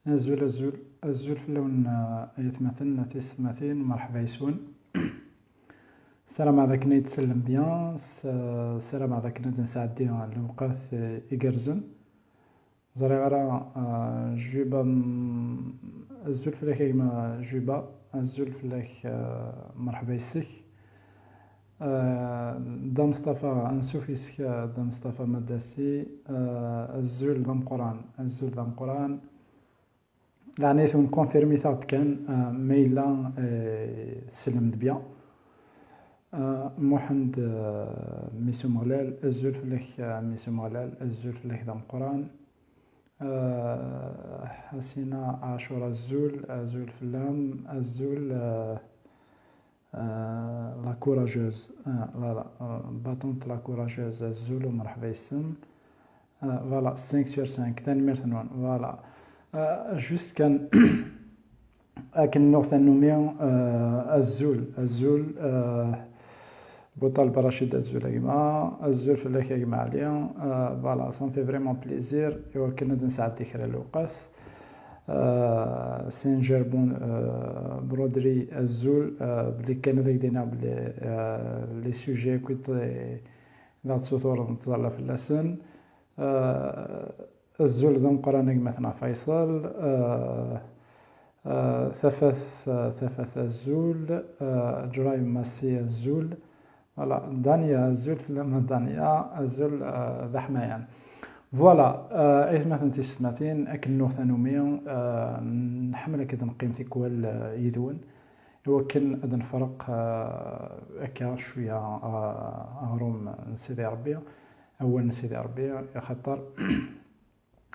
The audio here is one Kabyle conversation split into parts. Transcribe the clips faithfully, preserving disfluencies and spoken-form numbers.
Azul, azul, azul fell-awen, eh, ay atmaten, a tisetmatin, merḥba yes-wen. Ssarameɣ d akken ay d-tsellem bien, s-, ssarameɣ d akken ad nesɛeddi lewqat, eh, igerrzen. Ẓriɣ ara, eh, Juba, mm, azul fell-ak a gma Juba, azul fell-ak, eh, merḥba yes-k. Eh, Dda Meṣṭafa, ansuf yes-k, eh, Dda Meṣṭafa Madasi, eh, azul d ameqqran, azul d ameqqran. Leɛnayet-wen, confirmit-aɣ-d kan, eh, ma yella, eh, tsellem-d bien. Eh, Muḥend, eh, mmi-s Umeɣlal, azul fell-ak, eh, mmi-s Umeɣlal, azul fell-ak d ameqqran. Eh, Ḥasina Ɛacur, azul, azul fell-am, azul, eh, Euh, la courageuse, euh, voilà, euh, battante la courageuse, azul u merḥba yes-m. Euh, voilà, cinq sur cinq, tanemmirt-nwen. Voilà. Euh, juste kan akken nuɣ tannumi, euh, azul, azul, euh, Buṭaleb Racid, azul a gma, azul fell-ak a gma Ɛli. Euh, voilà, ça me fait vraiment plaisir i wakken ad nesɛeddi kra n lewqat. Euh, Saint Germain, euh, Brodri, azul, euh, belli kan ad ak-d-iniɣ belli, euh, les sujets akk i d aɣ-d-ssutureḍ nettẓalla fell-asen. Euh, azul d ameqqran a gma-tneɣ Faisal. Euh, euh, Tafat, euh, Tafat, azul. Euh, Ǧrayem Massi, azul. Voilà, Dania, azul fell-am a Dania, azul, euh, d aḥmayan. Voilà, euh, aytmaten tisetmatin, akken nuɣ tanumi, euh, nḥemmel akka ad neqqim tikwal, euh, yid-wen, i wakken ad nferq, euh, akka cwiya, euh, aɣrum n Sidi Ṛebbi, awal n Sidi Ṛebbi, axaṭer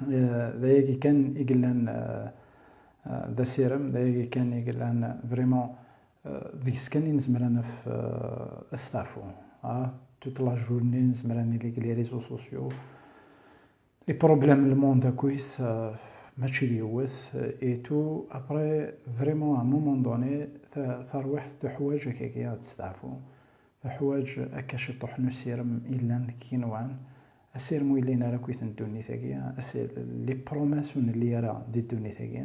Eh, d ayagi kan i yellan, eh, eh, d asirem, d ayagi kan i yellan, eh, vraiment, eh, deg-s kan i nezmer ad naf, eh, asteɛfu. Ah, toute la journée nezmer ad nili deg les réseaux sociaux. Les problèmes n lmond akkit, eh, mačči d yiwet, eh, et tout. Après, vraiment, à un moment donné, ta-, tarwiḥt teḥwaǧ akkagi ad testeɛfu. Teḥwaǧ akka ciṭuḥ n usirem yellan deg yigenwan. Asirem ur yelli ara akkit n ddunit-agi, asi-, les promesses ur nelli ara di ddunit-agi.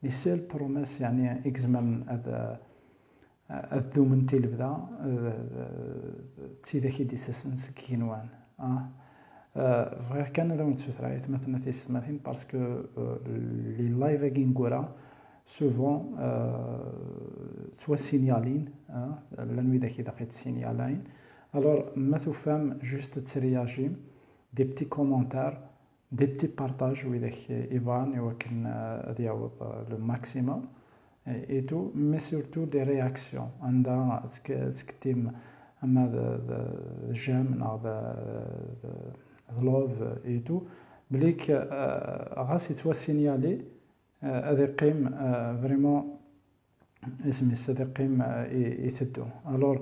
Les seules promesses, yeɛni, i izemren ad, ad dument i lebda, d, d, d tidak i d-ittasen seg yigenwan. Ah. Euh, bɣiɣ kan ad awen-d-sutreɣ, aytmaten, a tisetmatin, parce que, euh, les live-agi ineggura, souvent, euh, ttwasinyalin, hein, llan widak i d aɣ-ittsinyalan. Alors, ma tufam juste ad tréagim, des petits commentaires, des petits partages, widak i bɣan i wakken, euh, ad yaweḍ, euh, le maximum, et, et tout, mais surtout des réactions. Anda tk-, tkettim ama d, d, d j'aime neɣ d, d, d love et tout, belli k-, euh, ɣas yettwasinyali, euh, ad iqqim, euh, vraiment, isem-is ad iqqim, euh, i-, iteddu. Alors,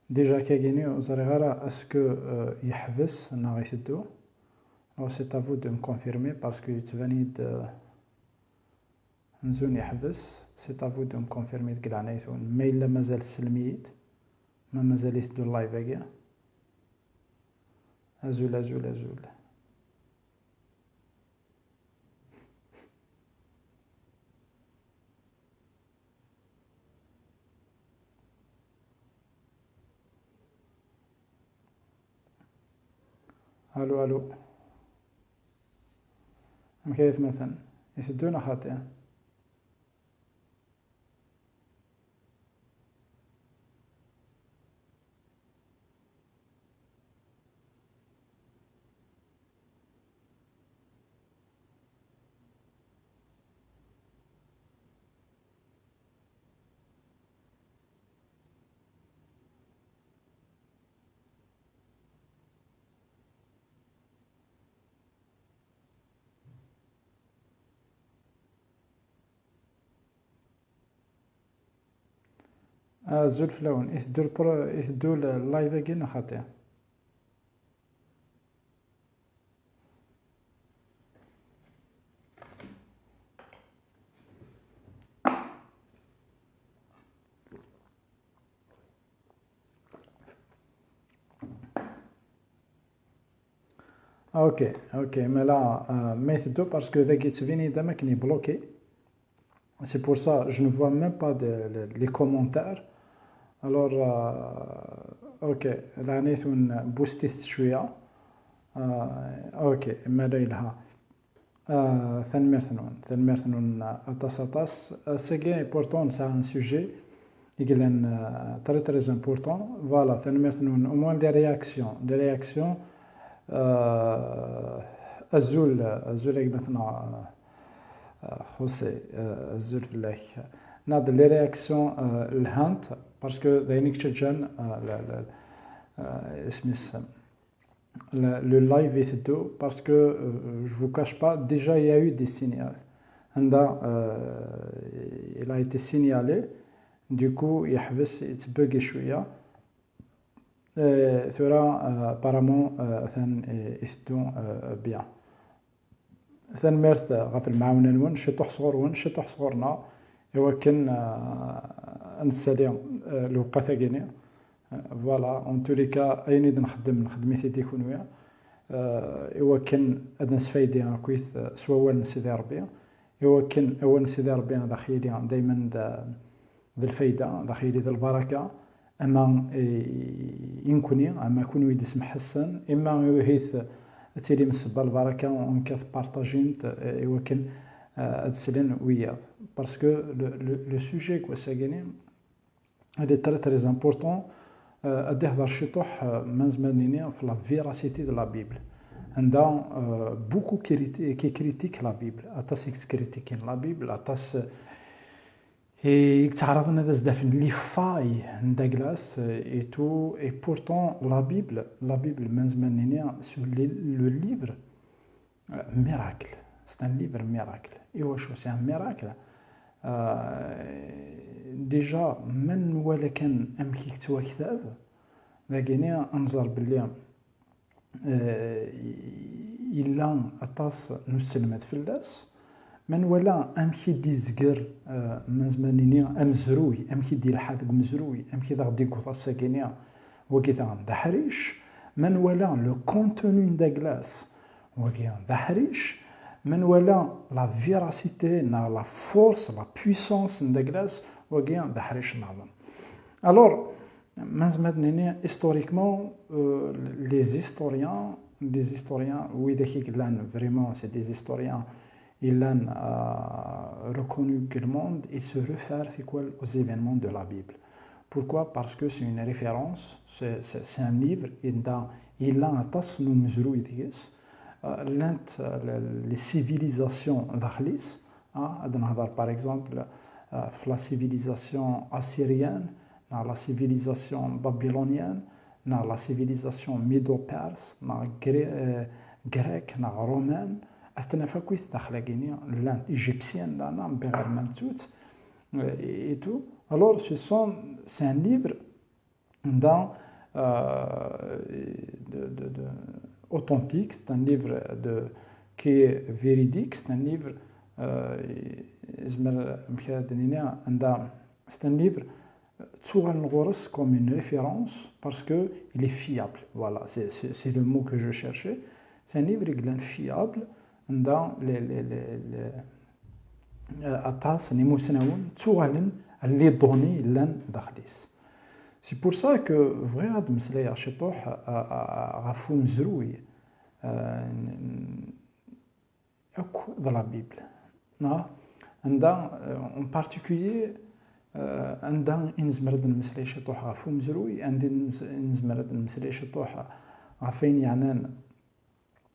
déjà, kagini, ur ẓriɣ ara est-ce que, euh, yeḥbes neɣ iteddu. Alors, c'est à vous de me confirmer parce que yettban-iyi-d, euh, amzun yeḥbes. C'est à vous de me confirmer deg leɛnayet-wen. Ma yella mazal, sellem-iyi-d. Ma mazal iteddu live-agi. Azul, azul, azul. Allo, allo. Amek ay atmaten? Iteddu neɣ xaṭi? Azul fell-awen. Iteddu lpro-, iteddu l-, live-agi neɣ xaṭi? Ah, ok, ok, mais là, euh, ma iteddu, parce que dagi yettbin-iyi-d am akken yebloki. C'est pour ça, je ne vois même pas de, les, les commentaires. Alors, euh, ok, لعنيتون بوستيت شوية. آه، اوكي، ما لها. آه، ثنميرتنون، ثنميرتنون، آه، أطاس، أطاس. آه، ساكي، بورتون، سا ان سوجي يقلن، آه، très, très important. Voilà, ثنميرتنون. Au moins, les réactions, les réactions, آه، أزول، أزول يا جماعتنا، آه، آه، خوسي، آه، أزول فلاك. ناض les réactions، آه، الهانت، parce que داينيك تشجن، آه، لا، لا، آه، اسمي السم. Le, le live يتدو parce que, euh, je vous cache pas, déjà il y a eu des signes. عندها, euh, il a été signalé, du coup يحبس, يتبقي شوية. آه، ثورة، آه، apparemment، آه، ثان، آه، يتدو، آه، bien. ثنميرت غف المعاونة نون، شطوح صغور ون، شطوح صغورنا. إوا كان، آه، نسالي، آه، الوقت أكيني. Voilà، en tous les cas، أين إذا نخدم، نخدمي تيدي كونويا. آه، إوا كان أد نسفايدي أكويث، آه، سوا وال نسيدي ربي. إوا كان أول نسيدي ربي هذا خيلي دايما دا، ذا الفايدة، دا خيلي ذا البركة. أما، إيه، إنكوني، أما كونوي ديس محسن، إما يوهيث تيلي مسبة البركة، وإن كانت بارطاجينت، إيه، إوا كان، آه، أد سلن وياض. Parce que le, le, le sujet, quoi, ساكيني، il est très, très important. آه، أدي هضر شي طوح، آه، من زمان نيني في la véracité de la Bible. عندها، آه، beaucoup criti-، qui critique la Bible. أطاس يكتكريتيكين la Bible، أطاس، آه، يتعرض أنا بزاف les failles ن داكلاس، آه، et tout. Et pourtant, la Bible, la Bible من زمان نيني، c'est le, le livre miracle. C'est un livre miracle. إوا شو c'est un miracle. آه، déjà من ولا كان أمك يكتوى كتاب، داكيني أنظر باللي، آه، إلا أطاس نسلمت فلاس. من ولا أمك يدي زقر، آه، من زمانيني أمزروي، أمك يدي الحاد مزروي، أمك يدي غدي قوضا ساكينيا، وكذا دحريش. من ولا le contenu داكلاس، وكي ذا حريش. من ولا la véracité، نا la force, la puissance ن داكلاس، وكي ذا حريش نعظم. Alors، ما زمات نيني historiquement، euh, les historiens، les historiens ويدا كي قلان vraiment c'est des historiens، ils l'ont, euh, reconnu que le monde, il se réfère, c'est quoi, aux événements de la Bible. Pourquoi ? Parce que c'est une référence, c'est, c'est, c'est un livre, il a, il a un tas de mesures. آه، لانت، آه، ل-، les civilisations داخليس، آه، هاد نهضر par exemple، آه، في la civilisation assyrienne، نا la civilisation babylonienne، نا la civilisation médo-perse، نا غري-، آه، grec، نا romaine، أثنا فاكويت داخل كيني، لانت égyptienne، نا، نا، بغير ما نتوت، آه، et tout. Alors, ce sont, c'est un livre عندها، آه، de, de, de, authentique, c'est un livre de, qui est véridique, c'est un livre, آه، يزمر مكان عندها، c'est un livre تسوغل نغورس comme une référence parce que il est fiable. Voilà, c'est, c'est, c'est le mot que je cherchais. C'est un livre qui est fiable, عندها les, les, les, les, آه، أطاس نيموسناون تسوغلن les données لان داخليس. C'est pour ça que بغيت هاد المسألة شي طوح، آه، آه، آه، غفو مزروي، آه، ن-، ن-، أكو ذا la Bible. نا؟ عندها، آه، en particulier، آه، عندها إنزمرد المسألة شي طوح غفو مزروي، عندي نز-، إنزمرد المسألة شي طوح غفين يعنان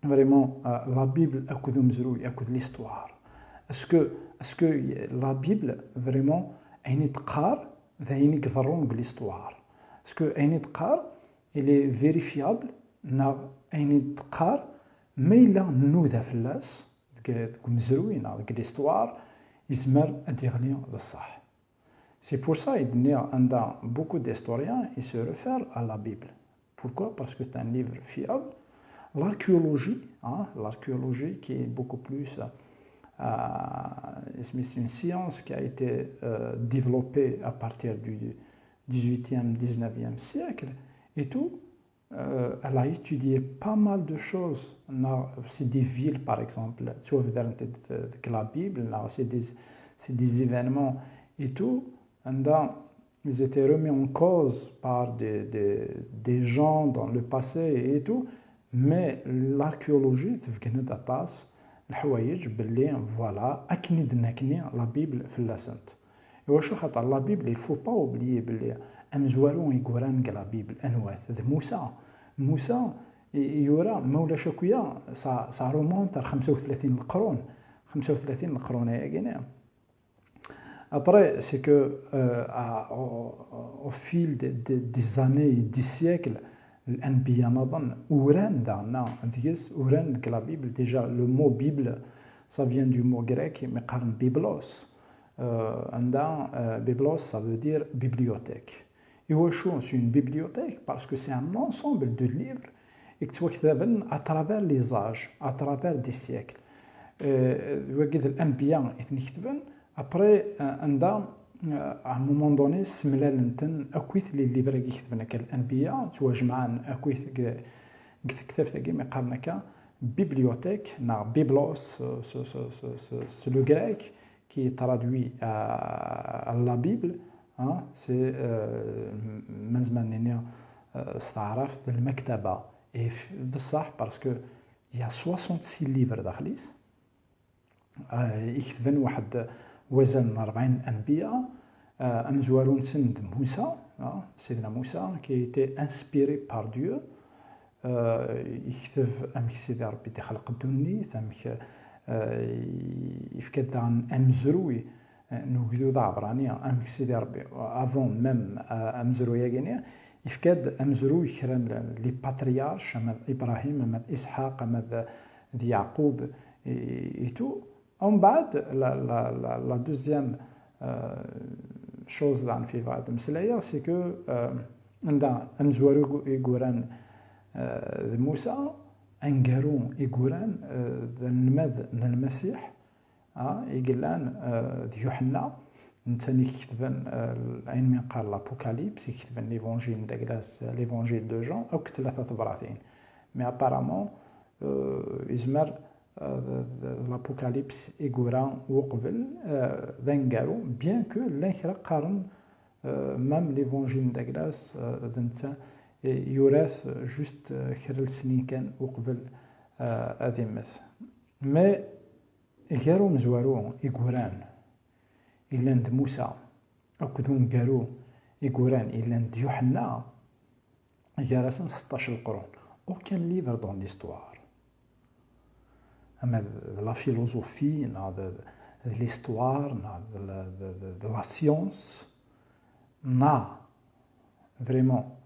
vraiment، آه، la Bible أكد مزروي، أكد l'histoire. Est-ce que, est-ce que la Bible vraiment أين تقار ذا أين يقدرون ب l'histoire؟ Est-ce que أين تقار il est vérifiable؟ نا أين تقار ما إلا نودا فلاس دك، دك مزروي نا دك l'histoire يزمر أديغلي ذا الصح. C'est pour ça, il y a beaucoup d'historiens, ils se réfèrent à la Bible. Pourquoi ? Parce que c'est un livre fiable. L'archéologie, hein, l'archéologie qui est beaucoup plus, euh, c'est une science qui a été, euh, développée à partir du dix-huitième, dix-neuvième siècle et tout. Euh, elle a étudié pas mal de choses. C'est des villes, par exemple, tu vois, dans la Bible, c'est des, c'est des événements et tout, anda ils étaient remis en cause par des, des, des gens dans le passé et tout, mais l'archéologie tebgen-d aṭas leḥwayeǧ belli, voilà, akken i d-nekni la Bible fell-asent. Iwacu? Xaṭer la Bible, il faut pas oublier belli amezwaru i yuran deg la Bible anwa-t? D Musa. Musa i- i yura, ma ulac akk-ya, ça, ça remonte ar xemsa u tlatin leqrun. Xemsa u tlatin leqrun-agi-nni. Après, c'est que euh, à- au, au fil de- de- des années et des siècles, l'anbiya naḍen uran daɣen deg-s, uran deg la Bible. Déjà, le mot Bible, ça vient du mot grec, mi qqaren biblos. Euh, anda, euh, biblos, ça veut dire bibliothèque. Iwacu c'est une bibliothèque? Parce que c'est un ensemble de livres i yettwaktaben à travers les âges, à travers des siècles. Euh, wagi d l'anbiya i ten-iketben. Après, euh, anda, euh, à un moment donné, semlalen-ten akkit les livres-agi i ketben akka l'anbiya, ttwajemɛen akkit deg, deg tektabt-agi, mi qqaren akka, bibliothèque, neɣ biblos, euh, c'est- c'est- c'est- c'est- c'est le grec, qui est traduit à, à la Bible, hein, c'est, euh, ma nezmer ad nini, euh, s taɛrabt d lmektaba. Et f- d ṣṣeḥ, parce que il y a soixante-six livres daxel-is, euh, i ketben waḥed wazal n rebɛin anbiya, euh, amezwaru-nsen d Musa, hein, Sidna Musa, qui a été inspiré par Dieu, euh, yekteb amek Sidi Rebbi d-ixleq ddunit, amek, euh, yefka-d daɣen amezruy, euh, n ugdud aɛebṛani, amek Sidi Rebbi, avant même, euh, amezruy-agi-nni, yefka-d amezruy kra n les patriarches, ama d Ibrahim, ama d Isḥaq, ama d, d Yeɛqub, et, et tout. Umbeɛd, la, la, la, la deuxième euh, chose daɣen fi bɣiɣ ad mmeslayeɣ, c'est que euh, anda amezwaru i yuran euh, d Musa, aneggaru i yuran euh, d anelmad n Lmasiḥ, ah, i yellan euh, d Yuḥenna, netta i iketben euh, ayen mi neqqar l'Apocalypse, i iketben l'Évangile d'Aglas, l'Évangile de Jean, akked tlata tebratin. Mais apparemment, euh, yezmer euh, d- d- l'Apocalypse i yura uqbel euh, d aneggaru, bien que llan kra qqaren euh, même l'Évangile d'Aglas euh, d netta i- yura-t juste euh, kra n lesnin kan uqbel euh, ad immet. Mais gar umezwaru i yuran, yellan d Musa, akked uneggaru i yuran, yellan d Yuḥenna, gar-asen seṭṭac leqrun. Aucun livre dans l'histoire, ama d, d la philosophie, neɣ d, d l'histoire, neɣ d la, de, de, de la science, n'a vraiment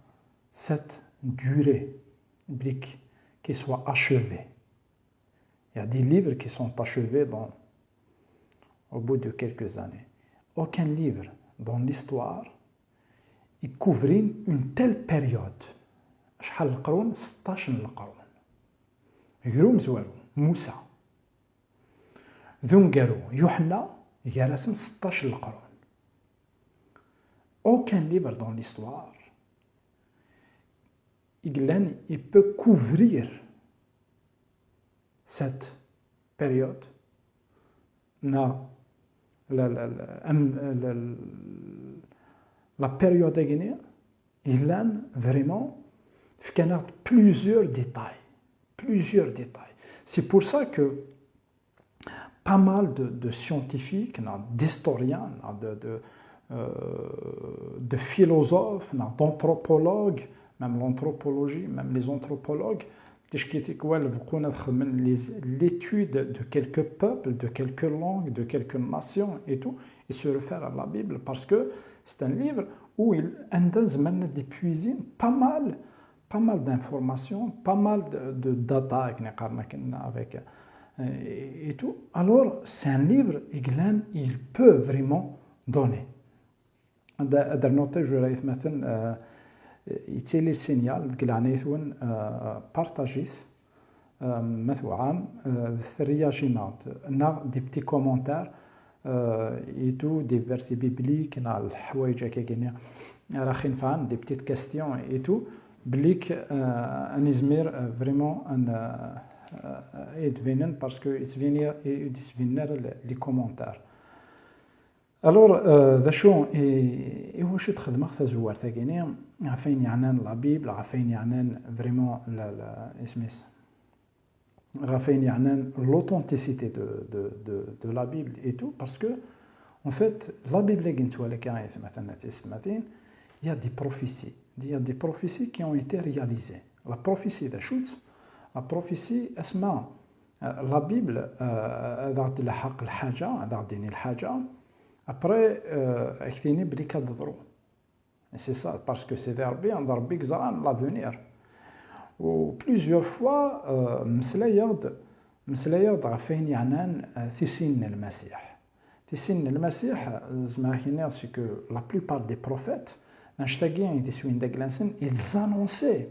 cette durée, belli, qui soit achevée. Il y a des livres qui sont achevés dans, au bout de quelques années. Aucun livre dans l'histoire i couvrin une telle période. Acḥal leqrun? Seṭṭac n leqrun. Gar umezwaru, Musa, d uneggaru, Yuḥenna, gar-asen seṭṭac n leqrun. Aucun livre dans l'histoire i yellan i peut couvrir cette période, neɣ la, la, la, am- la, la, la période-agi-nni, yellan vraiment, fkan-aɣ-d plusieurs détails, plusieurs détails. C'est pour ça que pas mal de, de scientifiques, neɣ d'historiens, neɣ de, de, euh, de philosophes, neɣ d'anthropologues, même l'anthropologie, même les anthropologues, ticki tikwal bqun ad xedmen les- l'étude de quelques peuples, de quelques langues, de quelques nations et tout, ils se réfèrent à la Bible parce que c'est un livre où il, anda zemren ad d-puisin pas mal, pas mal d'informations, pas mal de, de data, akken i qqaren akken, avec, euh, et, et tout. Alors, c'est un livre i yellan, il peut vraiment donner. Ad ad rnuɣ tajura, aytmaten, euh, yettili le signal, deg leɛnayet-wen, euh, partagez-it, euh, ma tebɣam, euh, d terriyajineɣ-d, neɣ des petits commentaires, euh, et tout, des versets bibliques, neɣ leḥwayeǧ akkagi-nni ara ɣ-inefɛen, des petites questions et tout, belli k, euh, ad nizmir, euh, vraiment ad n-, euh, ad d-binen, parce que yettbin, ur d-yettbin ara le- les commentaires. Alors, euh, d acu i, i wacu i d-xedmeɣ tazewwart-agi-ni ɣef ayen yeɛnan la Bible, ɣef ayen yeɛnan vraiment la, la, isem-is, ɣef ayen yeɛnan l'authenticité de, de, de, de la Bible et tout, parce que, en fait, la Bible-agi nettwali akka, ay atmaten, tisetmatin, il y a des prophéties. Il y a des prophéties qui ont été réalisées. La prophétie d acu-tt? La prophétie, asma, euh, la Bible, euh, ad aɣ-d-tleḥḥeq lḥaǧa, ad aɣ-d-tini lḥaǧa, après, euh, ad k-tini belli kan ad teḍru. C'est ça, parce que Sidi Rebbi, d Rebbi i yeẓran l'avenir. U plusieurs fois, euh, mmeslayeɣ-d, mmeslayeɣ-d ɣef wayen yeɛnan, euh, tissin n Lmasiḥ. Tissin n Lmasiḥ, euh, zemreɣ ad k-iniɣ, c'est que la plupart des prophètes, annect-agi i d iswi n dagla-nsen, ils annonçaient,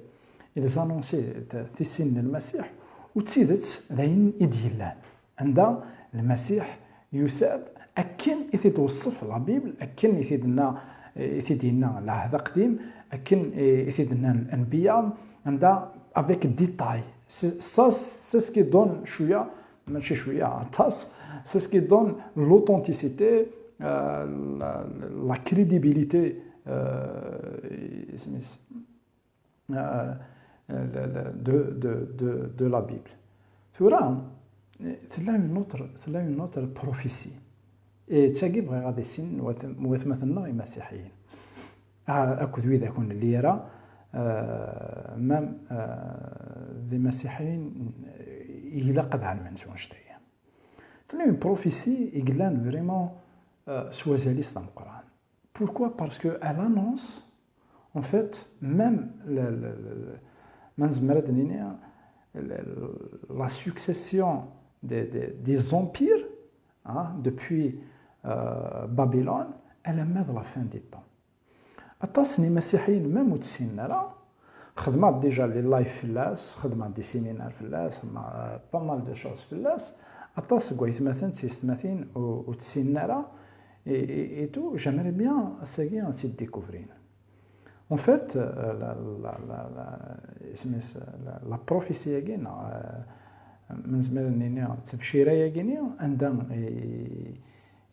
ils annonçaient t-, tissin n Lmasiḥ, u d tidet d ayen i d-yellan. Anda Lmasiḥ yusa-d akken i t-id-tweṣṣef la Bible, akken i t-id-nna, i t-id-yenna Lɛehd Aqdim, akken i t-id-nnan lanbiya, anda avec détail. C'est, ça, c'est ce qui donne cwiya, mačči cwiya, aṭas, c'est ce qui donne l'authenticité, euh, la, la crédibilité, euh, euh, de, de, de, de la Bible. Tura, tella une autre, tella une autre prophétie. Et d tagi bɣiɣ ad issin wat-, watmaten-nneɣ imasiḥiyen. Ah, akked widak ur nelli ara, euh, même, euh, d imasiḥiyen, ilaq ad ɛelmen s wanect-agi. Tella une prophétie i yellan vraiment, euh, s wazal-is d ameqqran. Pourquoi? Parce que elle annonce, en fait, même le, le, le, le, ma nezmer ad d-nini, le, la succession des, des, des empires, hein, depuis, euh, Babylone, alamma d la fin des temps. Aṭas n imasiḥiyen, même ur tt-ssinen ara, xedmeɣ déjà les lives fell-as, xedmeɣ des séminaires fell-as, ma, pas mal de choses fell-as. Aṭas seg waytmaten d tiysetmatin ur, ur tt-ssinen ara, et, et, et tout, j'aimerais bien ass-agi ad tt-id-découvrin. En fait, euh, la, la, la, la, isem-is, la, la prophétie-agi, neɣ, euh, ma nezmer ad nini, ttebcira-agi-ni, anda i,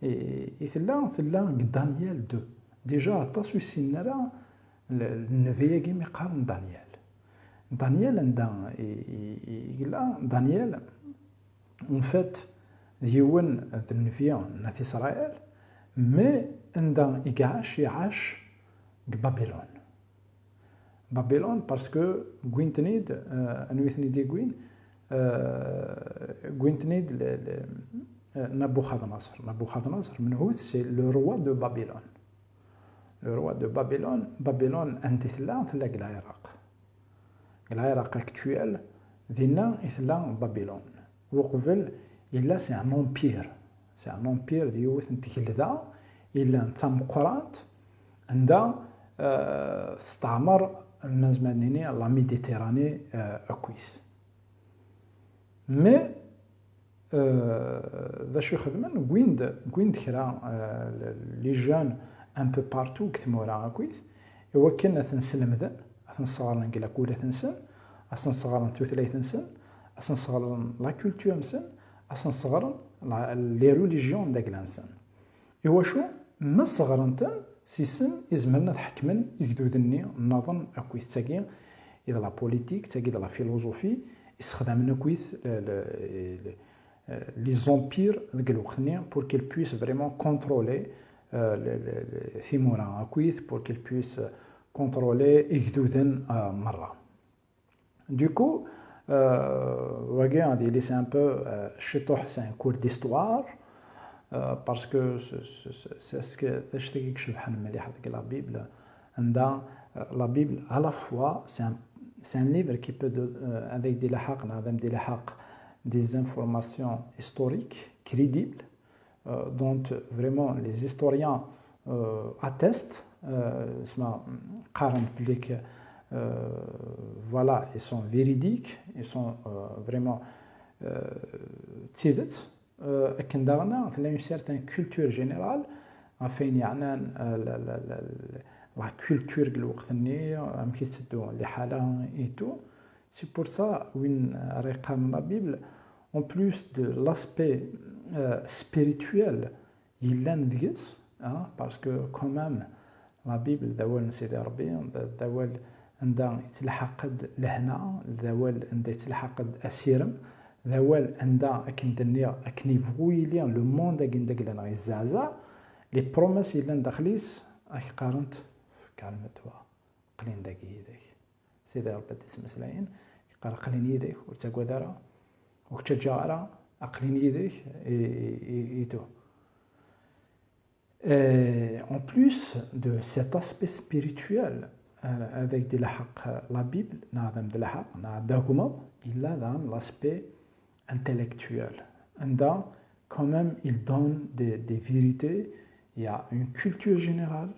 i, i tella, tella deg Daniel deux. Déjà, aṭas ur ssinen ara l-, nnbi-agi mi qqaren Daniel. Daniel anda i, i, i yella? Daniel, en fait, d yiwen d nnbi n At Isṛayil, mais anda i iɛac, iɛac deg Babilun. Babilun, parce que wwin-ten-id, euh, anwi ten-id-iwwin? Euh, wwin-ten-id le, le, euh, Nabuchodonosor. Nabuchodonosor, menhu-t? C'est le roi de Babylone. Le roi de Babylone, Babylone, anda i tella? Tella deg Lɛiraq. Deg Lɛiraq actuel, dinna i tella Babylone. Uqbel, yella c'est un empire. C'est un empire, d yiwet n tgelda, yellan d tameqqrant, anda, euh, testeɛmer, ma nezmer ad nini, la Méditerranée, euh, akkit. Mais, euh, d acu i xedmen? Wwin-d, wwin-d kra, euh, les jeunes un peu partout deg tmura akkit, i wakken ad ten-slemden, ad ten-sseɣren deg lakulat-nsen, ad sen-sseɣren tutlayt-nsen, ad sen-sseɣren la culture-nsen, ad sen-sseɣren la, les religions n dagla-nsen. Iwacu? Ma sseɣren-ten, s isem i zemren ad ḥekmen igduden-nni nniḍen akkit. D tagi i d la politique, d tagi i d la philosophie i ssexdamen akkit le, le, le, euh, les empires deg lweqt-nni pour qu'ils puissent vraiment contrôler, euh, le, le, le, timura akkit, pour qu'ils puissent contrôler igduden, euh, merra. Du coup, euh, wagi ad yili c'est un peu, euh, ciṭuḥ, c'est un cours d'histoire, euh, parce que c'est, c'est, c'est, c'est ce que, d acu i icebḥen mliḥ deg la Bible, anda, euh, la Bible à la fois c'est un, c'est un livre qui peut de, euh, ad ak-d-ilḥeq neɣ ad am-d-ilḥeq des informations historiques crédibles, euh, dont vraiment les historiens, euh, attestent, euh, qqaren belli que, euh, voilà, ils sont véridiques, ils sont, euh, vraiment, euh, d tidet. Euh, akken daɣen tella une certaine culture générale ɣef wayen yeɛnan, euh, la, la, la, la culture deg lweqt-nni, amek i tetteddu liḥala et tout. C'est pour ça, win ara yeqqaren la Bible, en plus de l'aspect, euh, spirituel yellan deg-s, Hein, parce que quand même, la Bible, d awal n Sidi Ṛebbi, d d awal anda yetlaḥaq-d lehna, d awal anda yetlaḥaq-d asirem, d awal anda, akken d-nniɣ, akken yebɣu yili le monde-agi n dagla neɣ yezzeɛzeɛ, les promesses yellan daxel-is, ad k-qqarent, calme-toi, aql-in dagi yid-k. Sidi Ṛebbi ad d-ismeslayen, yeqqar, aql-in yid-k, ur ttagad ara, ur k-ttaǧǧaɣ ara, aql-in yid-k, et, et, et tout. Et en plus de cet aspect spirituel, euh, avec de la, la Bible, neɣ d lḥeqq, neɣ d agmuḍ, il a dans l'aspect intellectuel. Anda, quand même, il donne des, des vérités, il y a une culture générale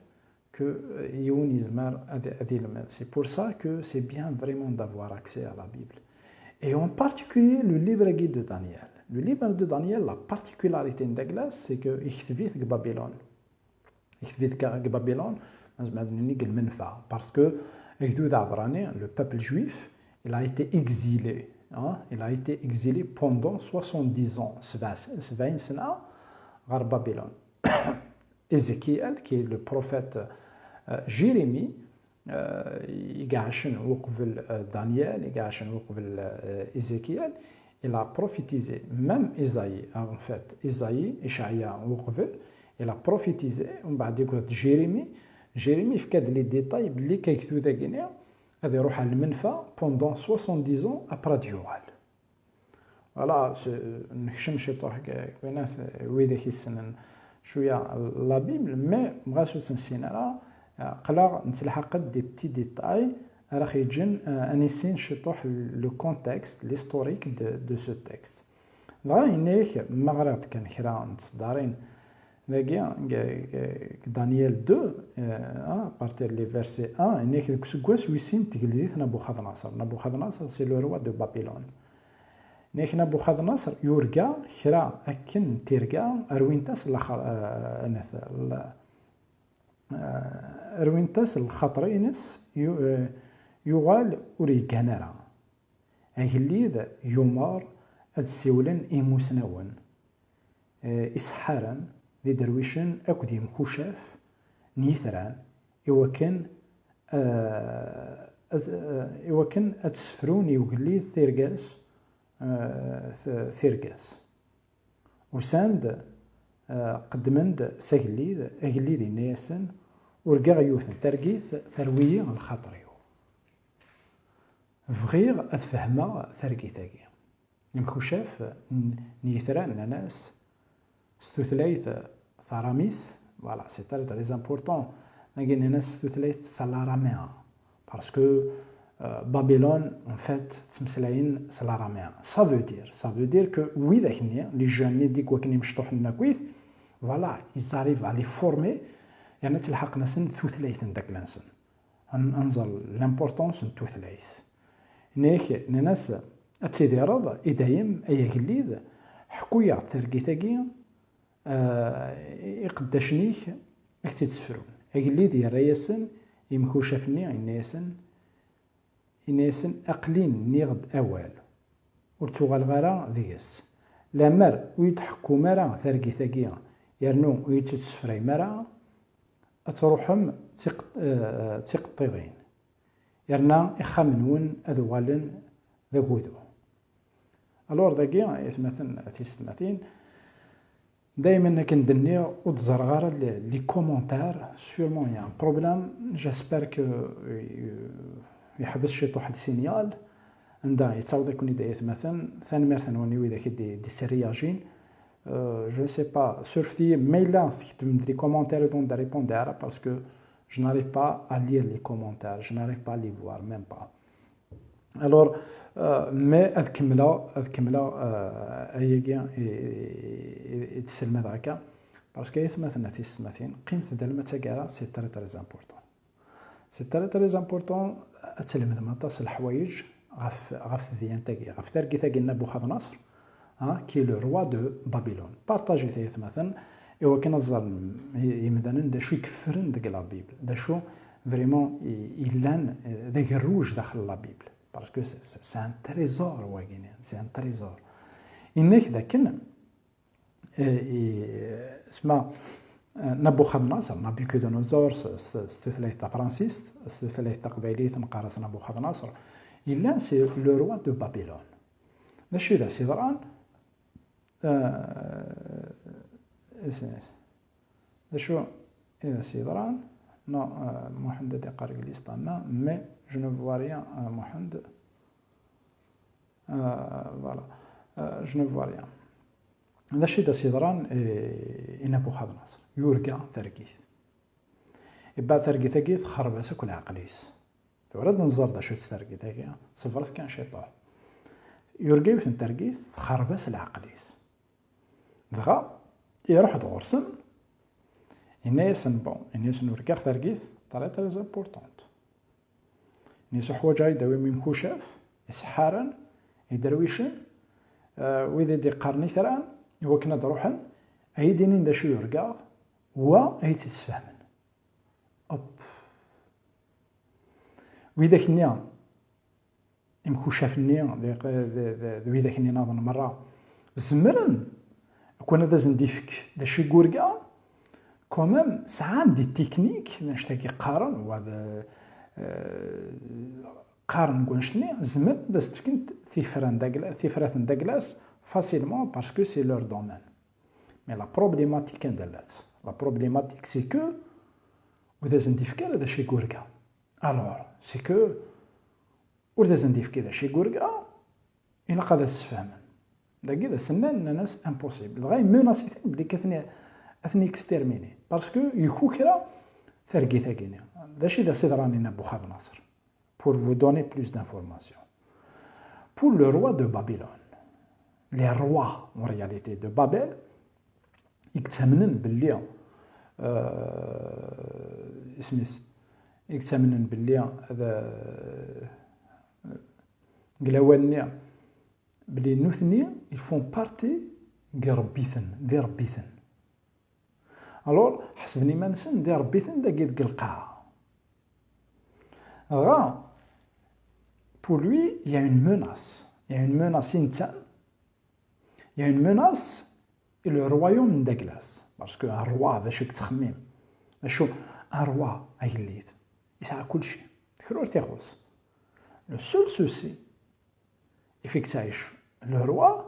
que, euh, yiwen yezmer ad, ad ilmed. C'est pour ça que c'est bien vraiment d'avoir accès à la Bible. Et en particulier le livre de Daniel. Le livre de Daniel, la particularité n dagla, c'est que yekteb-it deg Babylone. Yekteb-it deg Babylone, nezmer ad nini deg lmenfa. Parce que agdud aɛebṛani, le peuple juif, il a été exilé. Hein? Il a été exilé pendant soixante-dix ans, sebɛa-, sebɛin sena, ɣer Babylone. Ézéchiel, qui est le prophète, euh, Jérémie, euh, i iɛacen uqbel, euh, Daniel, i iɛacen uqbel, euh, Ézéchiel, il a prophétisé, même Isaïe, en fait, Isaïe, Ishaya uqbel, il a prophétisé, umbeɛd akked Jérémie, Jérémie yefka-d les détails belli agdud-agi-nni ad iruḥ ar lmenfa pendant soixante-dix ans après ad yuɣal. Voilà, nekcem ciṭuḥ deg winat, widak yessnen cwiya la Bible, mais ɣas ur tt-nessin ara, aql-aɣ nettelḥaq-d des petits détails ara ɣ-yeǧǧen, euh, ad nissin ciṭuḥ le contexte, l'historique de, de ce texte. Dɣa yenna-yak, ma ɣriɣ-d kan kra n tseddarin dagi, deg, deg, deg Daniel deux, euh, à partir les versets un, yenna-yak deg useggas wis sin n tgeldiṭ n Nabuxadnaṣer. Nabuxadnaṣer, c'est le roi de Babylone. Nek Nabuxadnaṣer yurga kra akken n tirga, rwint-as laxer-, eh, nat-, la-, eh, rwint-as lxaṭer-ines, yu-, eh, yuɣal ur yeggan ara. Agellid yumeṛ ad ssiwlen imusnawen, eh, iseḥḥaren, d iderwicen akked yemkucaf n yitran, iwakken, eh, ad, eh, iwakken ad ssefrun i ugellid tirga-s, eh, t-, tirga-s. Usan-d, eh, qeddmen-d s agellid, agellid yenna-yasen, "Urgaɣ yiwet n targit terwi-yi lxaṭer-iw. Bɣiɣ ad fehmeɣ targit-agi." Lemkucaf n, n yitran nnan-as s tutlayt taramit, voilà, c'est très, très important. Nagi nnan-as s tutlayt s l'araméen, parce que, euh, Babylone, en fait, ttmeslayen s l'araméen. Ça veut dire, ça veut dire que widak-nni, les jeunes-nni deg wakken imecṭuḥen akkit, voilà, ils arrivent à les former, yerna tleḥqen-asen tutlayt n dakla-nsen. Ad n-, ad nẓer l'importance n tutlayt. Nek, nnan-as, "Ad tidireḍ i dayem, ay agellid, ḥku-yaɣ-d targit-agi, eh, iqeddacen-ik ad k-tt-id-sefrun." Agellid yerra-yasen i yemkucaf-nni, yenna-yasen, yenna-yasen, "Aql-in nniɣ-d awal, ur ttuɣaleɣ ara deg-s. Lemmer ur yi-d-tḥekkum ara targit-agi, yernu ur yi-tt-id-tessefrayem ara, ad truḥem d tiq-, eh, d tiqeṭṭiḍin, yerna ixxamen-nwen ad uɣalen d agudu." Alors dagi, aytmaten, tisetmatin, daymen akken d-nniɣ, ur d-ẓerreɣ ara les, les commentaires, sûrement il y a un problème, j'espère que, euh, yeḥbes ciṭuḥ le signal, anda yettaweḍ-iken-id, aytmaten. Tanemmirt-nwen i widak i d-, d-yesseriyajin. Euh, je ne sais pas, surfet-iyi ma yella tketbem-d les commentaires, ad wen-d-répondre ara, parce que je n'arrive pas à lire les commentaires, je n'arrive pas à les voir, même pas. Alors, euh, mais ad kemmleɣ, ad kemmleɣ, euh, ayagi i, i, i d-sselmadeɣ akka, parce que aytmaten, tisetmatin, qqimet-d alma d taggara, c'est très, très important. C'est très, très important ad tlemdem aṭas n leḥwayeǧ ɣef, ɣef tedyant-agi, ɣef targit-agi n Nabuxadnaṣer, hein, qui est le roi de Babylone. Partagez-t, ay atmaten, i wakken ad ẓren i-, yimdanen d acu i yeffren deg la Bible, d acu vraiment i-, yellan, eh, d agerruj daxel la Bible. Parce que c'est, c'est, c'est un trésor, wagi, c'est un trésor. Inna-k dakken, eh, i-, sma, Nabuxadnaṣer, Nabucodonosor s tutlayt tafransist, s tutlayt taqbaylit neqqar-as Nabuxadnaṣer, yella c'est le roi de Babylone. D acu i d as-yeḍran? D acu i d as-yeḍran? Non, Muḥend ad iqqar deg lista-nni, mais je ne vois rien, Muḥend. Voilà, je ne vois rien. D acu i d as-yeḍran i Nabuxadnaṣer? Yurga targit. Ibba targit-agi texreb-as akk leɛqel-is. Tura ad nẓer d acu-tt targit-agi, ṣebret kan ciṭuḥ. Yurga yiwet n targit texreb-as leɛqel-is. Dɣa iruḥ-d ɣur-sen, yenna-yasen, bon, yenna-yasen urgaɣ targit très très importante. Yenna-yas uḥwaǧeɣ ad d-awim imkucaf, iseḥḥaren, iderwicen, wid i d-iqqaren itran, iwakken ad d-ruḥen, ad yi-d-inin d acu yurgaɣ, wa ad yi-tt-id-sfehmen. Op. Widak-nni, imkucaf-nni d widak-nni nniḍen merra, zemren akk ad asen-d-ifk d acu i yurga, quand même sɛan des techniques, d annect-agi qqaren, wa d qqaren deg wannect-nni, zemren ad as-d-fken tifrat n Douglas facilement parce que c'est leur domaine. Mais la problématique anda llat? La problématique c'est que ur d asen-d-ifk ara d acu i yurga. Alors c'est que ur d asen-d-ifki d acu i yurga, ilaq ad as-sfehmen. Dagi d as-nnan, nnan-as impossible. Dɣa yemmenas-iten belli ad ten-exterminer parce que yekukra targit-agi-nni. D acu i d as-iḍran i Nabuxadnaṣer? Pour vous donner plus d'informations, pour le roi de Babylone, les rois en réalité de Babel, i yettamnen belli isem-is, i yettamnen belli d deg lawan-nni belli nutni ils font partie n yirebbiten, d irebbiten. Alors ḥesben iman-nsen d irebbiten dagi deg lqaɛa. Dɣa pour lui il y a une menace, il y a une menace i netta, il y a une menace et le royaume n Douglas, parce que un roi d acu i yettxemmim? D acu un roi? Agellid yesɛa kulci, d kra ur t-ixuṣṣ. Le seul souci, il faut yettɛic le roi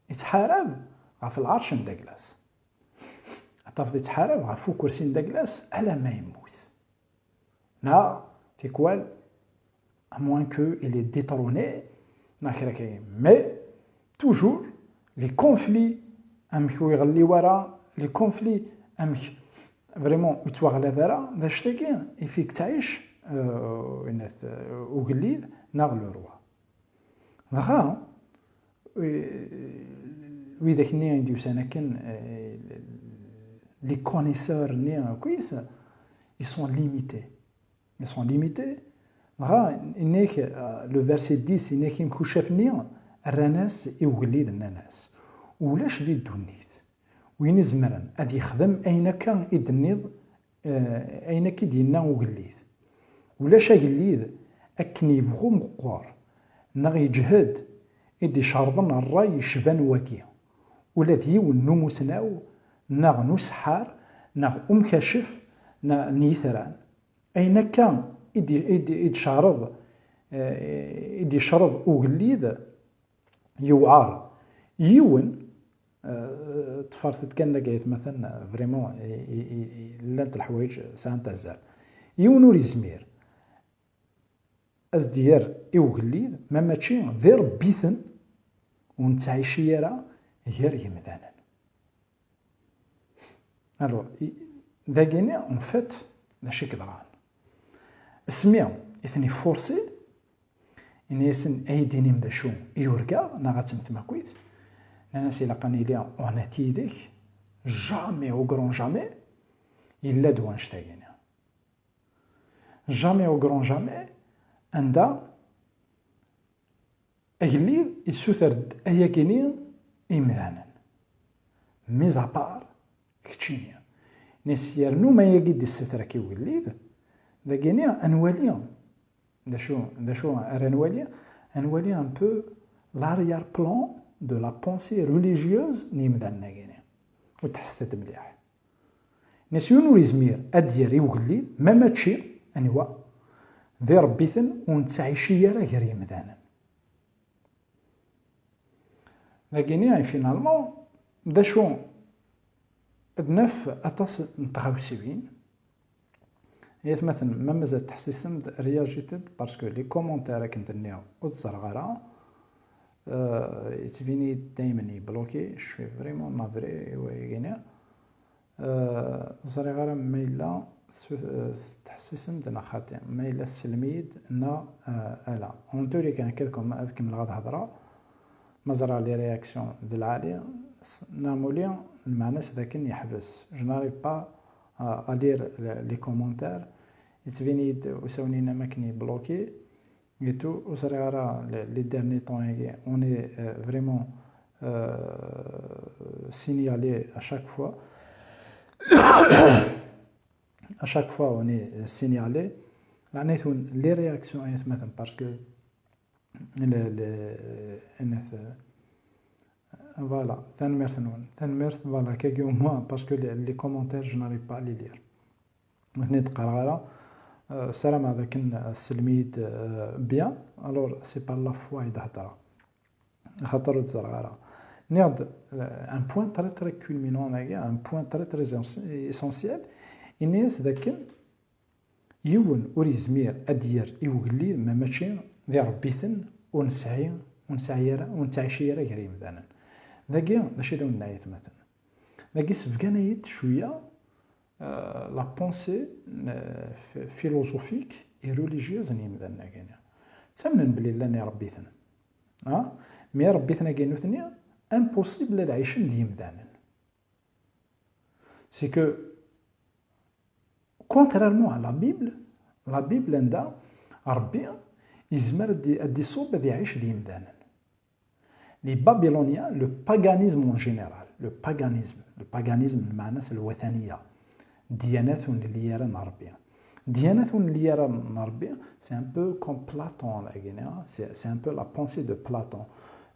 yettḥarab ɣef lɛerc n Douglas. Ad tafeḍ yettḥarab ɣef ukersi n Douglas alamma yemmut. Neɣ tikwal, à moins que il est détrôné, neɣ kra kra. Mais toujours les conflits, amek ur iɣelli wara, les conflits amek vraiment ur yettwaɣlab ara, d acu-tagi i fi yettɛic ugellid neɣ le roi. Dɣa widak-nni i d-yusan akken, les connaisseurs-nni akkit, ils sont limités. Ils sont limités. Dɣa inna-k le verset dix, inna-k imkucaf-nni rran-as i ugellid, nnan-as ulac di ddunit win izemren ad yexdem ayen akka i d-tenniḍ, ayen akka i d-yenna ugellid. Ulac agellid akken yebɣu meqqer neɣ yeǧhed i d-icerḍen ṛṛay yecban wagi, ula d yiwen n umusnaw neɣ n useḥḥar neɣ umkacef n yitran. Ayen akka i d-icerḍ, i d-icerḍ ugellid yewɛer. Yiwen, ṭṭfet-t kan dagi aytmaten, vraiment llant leḥwayeǧ sɛant azal. Yiwen ur yezmir ad s-d-yerr i ugellid ma mačči d irebbiten ur nettɛici ara gar yemdanen. Alors dagini en fait d acu i yeḍran? Asmi i ten-ifursi, ini-asen ad yi-d-tinim d acu i yurga neɣ ad temmtem akkit. Nnan-as ilaq ad nili honnête yid-k, jamais, au grand jamais yella-d wannect-agini. Jamais, au grand jamais anda agellid yessuter-d ayagini i yimdanen, mis à part keččini. Nis yernu ma ayagi d-issuter akka i ugellid, dagini ad nwali d acu, d acu ara nwali? Ad nwali un peu l'arrière-plan de la pensée religieuse n yimdanen-agini. Ur tḥesset-d mliḥ. Nnes yiwen ur yezmir ad d-yerr i ugellid, ma mačči, anwa, d irebbiten ur nettɛici ara gar yimdanen. Dagini, finalement, d acu, ad naf aṭas n tɣawsiwin. Ay atmaten, ma mazal teḥsisem-d, réagit-d, parce que les commentaires akken d-nniɣ ur t-ẓerreɣ ara. Euh, yettbin-iyi-d daymen yebloki, je suis vraiment navré i wayagi-nni. Euh, ur ẓriɣ ara ma yella tettḥessisem-d neɣ xaṭi, ma yella tselmem-iyi-d neɣ, euh, ala. En tous les cas, ad kemmleɣ ad hedreɣ, ma ẓriɣ les réactions d lɛali, s-, neɣ muli lmeɛna-s d akken yeḥbes. Je n'arrive pas à, à lire le-, les commentaires. Yettbin-iyi-d usawen-inem akken yebloki. Et tout, ur ẓriɣ ara, les, les derniers temps-agi, on est, euh, vraiment, euh, signalé à chaque fois. À chaque fois, on est signalé. Laɛnayt-wen les réactions, ay atmaten, parce que le, le, voilà, tanemmirt-nwen. Tanemmirt, voilà, kagi au moins, parce que les, les commentaires, je n'arrive pas à les lire. Ur ten-id-qqareɣ ara. Euh, ssarameɣ d akken, euh, tselmem-iyi-d, euh, bien. Alors, c'est par la foi i d-heddreɣ. Axaṭer ur tt-ẓerreɣ ara. Nniɣ-d, euh, un point très, très culminant, un point très, très essentiel. Ini-as d akken yiwen ur yezmir ad d-yerr i ugellid, ma mačči d irebbiten ur nesɛi, ur nesɛi ara, ur nettɛici ara gar yimdanen. Dagi, d acu i d awen-nɛi atmaten? Dagi, sbeggan-iyi-d cwiya, euh, la pensée, euh, philosophique et religieuse n yimdanen-agi-nni. Ttamnen belli llan irebbiten. Ah? Mais irebbiten-agi nutni, impossible ad ɛicen d yimdanen. C'est que, contrairement à la Bible, la Bible anda Rebbi yezmer ad d-, ad d-iṣubb ad iɛic d yimdanen. Les Babyloniens, le paganisme en général, le paganisme, le paganisme, lmeɛna-s lwataniya, ddyanat ur nelli ara n Rebbi. Ddyanat ur nelli ara n Rebbi, c'est un peu comme Platon, là, c'est, c'est un peu la pensée de Platon.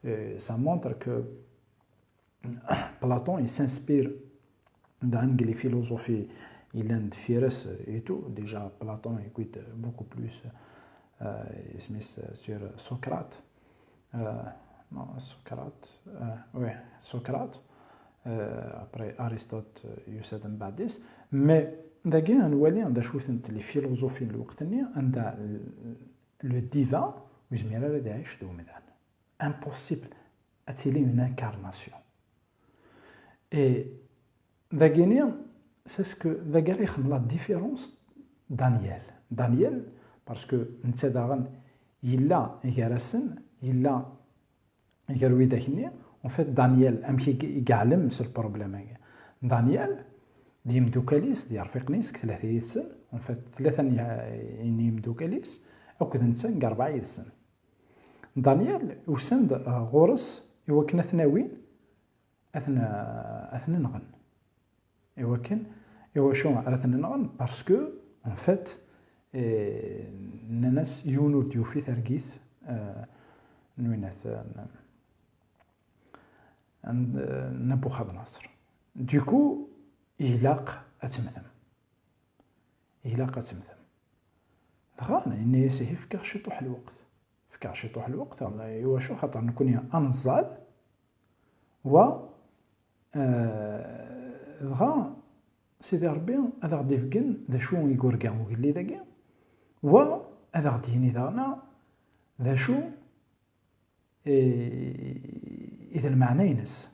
Euh, ça montre que Platon, il s'inspire d'un, les philosophies, il est de Fires et tout. Déjà, Platon, il écoute beaucoup plus, euh, il se met sur Socrate. Euh, non, Socrate, euh, ouais, Socrate. Euh, après Aristote, euh, yusa-d mbeɛd-is. Mais dagi, ad nwali d acu-tent les philosophies n lweqt-nni, anda le divin ur yezmir ara ad iɛic d umdan. Impossible ad tili une incarnation. Et dagini, c'est ce que, dagi ara yexdem la différence Daniel. Daniel, parce que netta daɣen yella gar-asen, yella gar widak-nni. En fait, Daniel, amek i, i yeɛlem s le problème-agi? Daniel d yimdukal-is, d yerfiqen-is deg tlata yid-sen. En fait, tlata n y-, n yimdukal-is akked netta deg rebɛa yid-sen. Daniel, usan-d, uh, ɣur-s i wakken ad ten-awin, ad ten-, uh, ad ten-nɣen. I wakken, i wacu ara ten-nɣen? Parce que, en fait, eh, nnan-as yiwen ur d-yufi targit, eh, n winat, eh, n, n, eh, Nabuxadnaṣer. Du coup, ilaq ad temmtem. Ilaq ad temmtem. Dɣa, yenna-yas, ihi fkiɣ ciṭuḥ lweqt. Fkiɣ ciṭuḥ lweqt, i wacu? Xaṭer nekkni ad neẓẓal, wa, eh, dɣa Sidi Ṛebbi ad aɣ-d-ibeggen d acu i yurga ugellid-agi, wa ad aɣ-d-yini daɣen d acu i, i d lmeɛna-ines.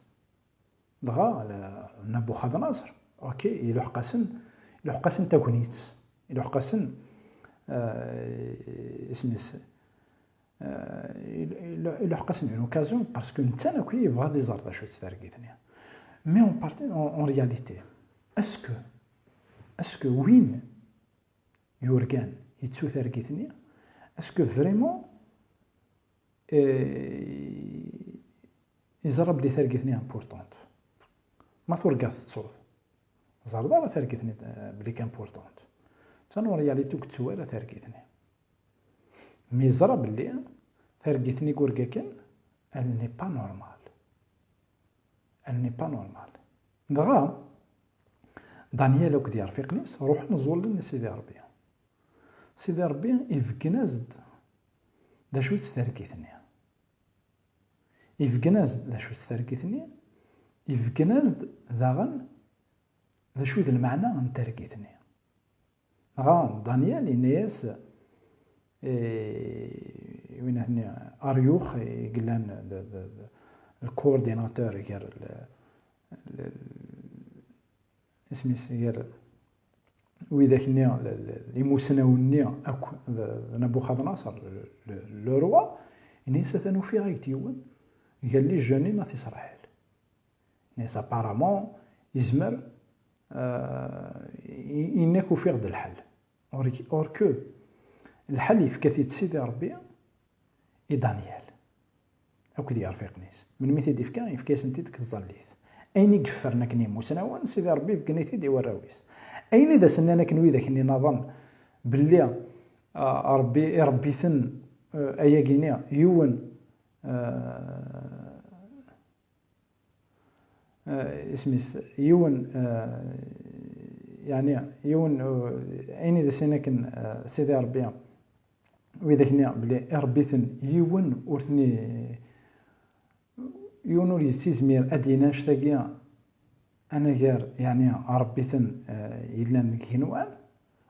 Dɣa, la, Nabuxadnaṣer, ok, iluḥeq-asen, iluḥeq-asen tagnit, iluḥeq-asen, eh, isem-is, eh, il-, il-, iluḥeq-asen une occasion, parce que netta akk yebɣa ad iẓer d acu-tt targit-nni. Mais en partie, en, en réalité, est-ce que, est-ce que win yurgan yettu targit-nni, est-ce que vraiment, eh, yeẓra belli targit-nni importante? Ma turga tettuḍ, ẓer ara targit-nni, eh, belli importante. Netta en réalité ur yettu ara targit-nni. Mi yeẓra belli targit-nni i yurga kan, elle n'est pas normale. Elle n'est pas normale. Dɣa, Danyal akked yirfiqen-is ruḥen ẓẓullen i Sidi Ṛebbi. Sidi Ṛebbi ibeggen-as-d d acu-tt targit-nni. Ibeggen-as-d d acu-tt targit-nni, ibeggen-as-d daɣen d acu d lmeɛna n targit-nni. Dɣa Danyal yenna-yas i win-nni Aryux i yellan d, d, d, le coordinateur gar l-, l-, isem-is, gar widak-nni, l-, l-, imusnawen-nni akk d, d Nabuxadnaṣer, le, le, le roi, yenna-yas: "Atan ufiɣ-ak-d yiwen gar les jeunes n At Isṛayil." Yenna-yas apparemment yezmer, euh, i-, yenna-k ufiɣ-d lḥel. Or, or que lḥel yefka-t-id Sidi Ṛebbi i Danyal akked yirfiqen-is. Melmi i t-id-yefka? Yefka-yasen-t-id deg tẓallit. Ayen i yeffren akken imusnawen, Sidi Ṛebbi ibeggen-it-id i warraw-is. Ayen i d as-nnan akken widak-nni nniḍen belli, ah, Ṛebbi, iṛebbi-ten, eh, ayagi-nni, yiwen, eh, eh, isem-is, yiwen, eh, yeɛni, yiwen, eh, ayen i d as-nnan akken, eh, Sidi Ṛebbi, widak-nni belli iṛebbi-ten yiwen ur ten-i-, yiwen ur yettizmir ad d-yini annect-agi anagar, yeɛni, Ṛebbi-ten, eh, yellan deg igenwan,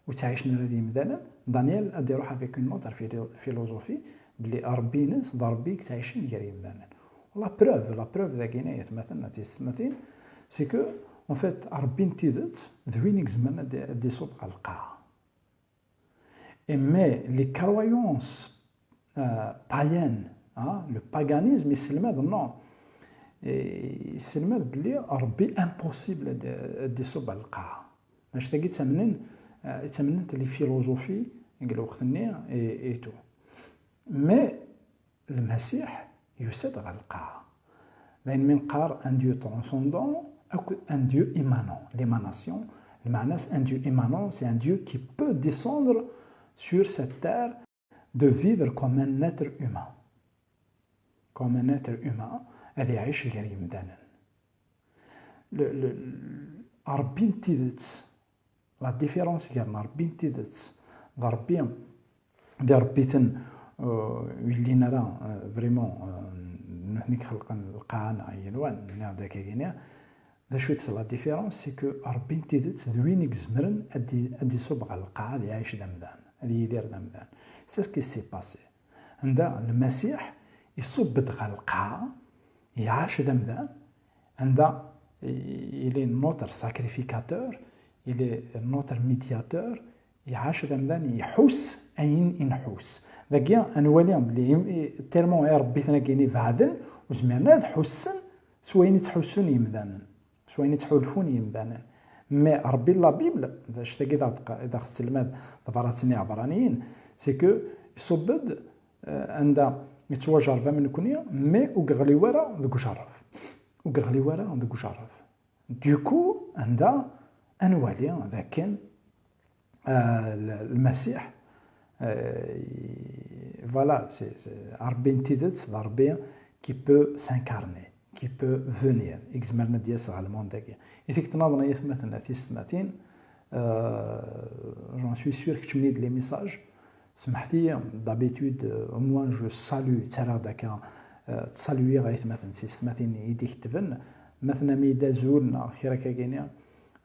ur ttɛicen ara d yimdanen. Danyal ad iruḥ avec une autre philo-, philosophie, belli Ṛebbi-ines d Ṛebbi i yettɛicen gar yimdanen. La preuve, la preuve dagi-nni, ay atmaten, a tiyessetmatin, c'est que, en fait, Ṛebbi n tidet d win i izemren ad d-, ad d-iṣubb ɣer lqaɛa. Et mais les croyances, euh, païennes, hein, le paganisme, yesselmad, non, eh, yesselmad belli Ṛebbi impossible ad, ad d-iṣubb ɣer lqaɛa. Annect-agi ttamnen, eh, ttamnent les philosophies deg lweqt-nni et, et tout. Mais Lmasiḥ yusa-d ɣer lqaɛa. D ayen mi neqqar un Dieu transcendant akked un Dieu immanent. L'émanation, lmeɛna-s, un Dieu immanent, c'est un Dieu qui peut descendre sur cette terre de vivre comme un être humain. Comme un être humain, ad iɛic gar yimdanen. Le, le, Ṛebbi n tidet, la différence gar Ṛebbi n tidet d Ṛebbi, d iṛebbiten, euh, ur yellin ara, euh, vraiment, euh, nutni i ixelqen lqaɛa neɣ igenwan, nniɣ-d akka-gini. D acu-tt la différence? C'est que Ṛebbi n tidet d win i izemren ad d-, ad d-iṣubb ɣer lqaɛa, ad iɛic d amdan, ad yidir d amdan. C'est ce qui s'est passé. Anda Lmasiḥ iṣubb-d ɣer lqaɛa, iɛac d amdan, anda il est notre sacrificateur, il est notre médiateur, iɛac d amdan, iḥuss ayen i nḥuss. Dagi, ad nwali belli im-, i-, tellement iṛebbiten-agi-nni beɛden, ur zmiren ad ḥussen s wayen i ttḥussun yimdanen, s wayen i ttḥulfun yimdanen. Mais Ṛebbi n la Bible, d acu-t-agi i d aɣ-, i d aɣ-tesselmad tebṛat-nni n Iɛebṛaniyen, c'est que iṣubb-d, euh, anda yettwajerreb am nekni, mais ur yeɣli wara deg ujerreb. Ur yeɣli wara deg ujerreb. Du coup, anda ad nwali d akken, euh, l-, Lmasiḥ, euh, voilà, c'est, c'est Ṛebbi n tidet, d Ṛebbi qui peut s'incarner, qui peut venir, i izemren ad d-yas ɣer lmund-agi. I tikkelt nniḍen, ay atmaten, a tiyessetmatin, euh, j'en suis sûr, keččem-iyi-d les messages, semḥet-iyi, d'habitude, euh, au moins je salue, ttarraɣ-d akka, euh, ttṣalwiɣ aytmaten s tiyessetmatin i d-iketben, ma tennam-iyi-d azul neɣ kra akka-gini,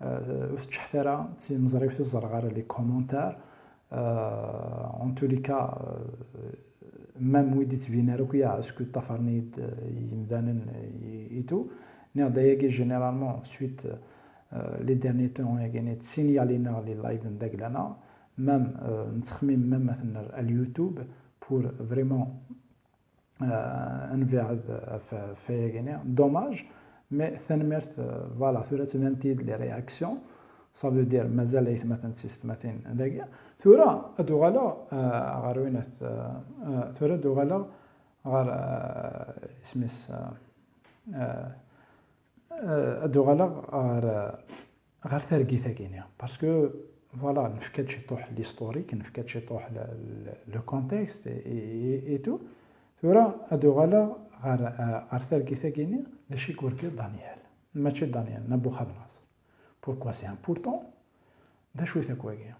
euh, ur teččeḥet ara, d timeẓri ur t-ẓerreɣ ara les commentaires, euh, en tous les cas, euh, même wid d-ittbin ara akk, ya, est-ce que ṭṭafaren-iyi-d, euh, yimdanen, euh, et tout. Nniɣ-d ayagi, généralement, suite, euh, les derniers temps, ayagi, ssinyalin-aɣ les lives n daglana, même, euh, nettxemmim même ad t-nerr à YouTube pour vraiment, euh, ad nbeɛd ɣef, ɣef wayagi-nni. Dommage, mais tanemmirt, euh, voilà, tura ttbanent-iyi-d les réactions, ça veut dire mazal aytmaten d tiyessetmatin dagi. Tura ad uɣaleɣ, euh, ɣer winat, euh, euh, tura ad uɣaleɣ ɣer, euh, isem-is, euh, euh, euh, ad uɣaleɣ ɣer, euh, ɣer targit-agi-nni. Parce que, voilà, nefka-d ciṭuḥ l'historique, nefka-d ciṭuḥ le, le, le contexte et, et, et tout. Tura ad uɣaleɣ ɣer, euh, ɣer targit-agi-nni, d acu i yurga Daniel? Mačči Daniel, Nabuxadnaṣer. Pourquoi c'est important? D acu-t akk wagi?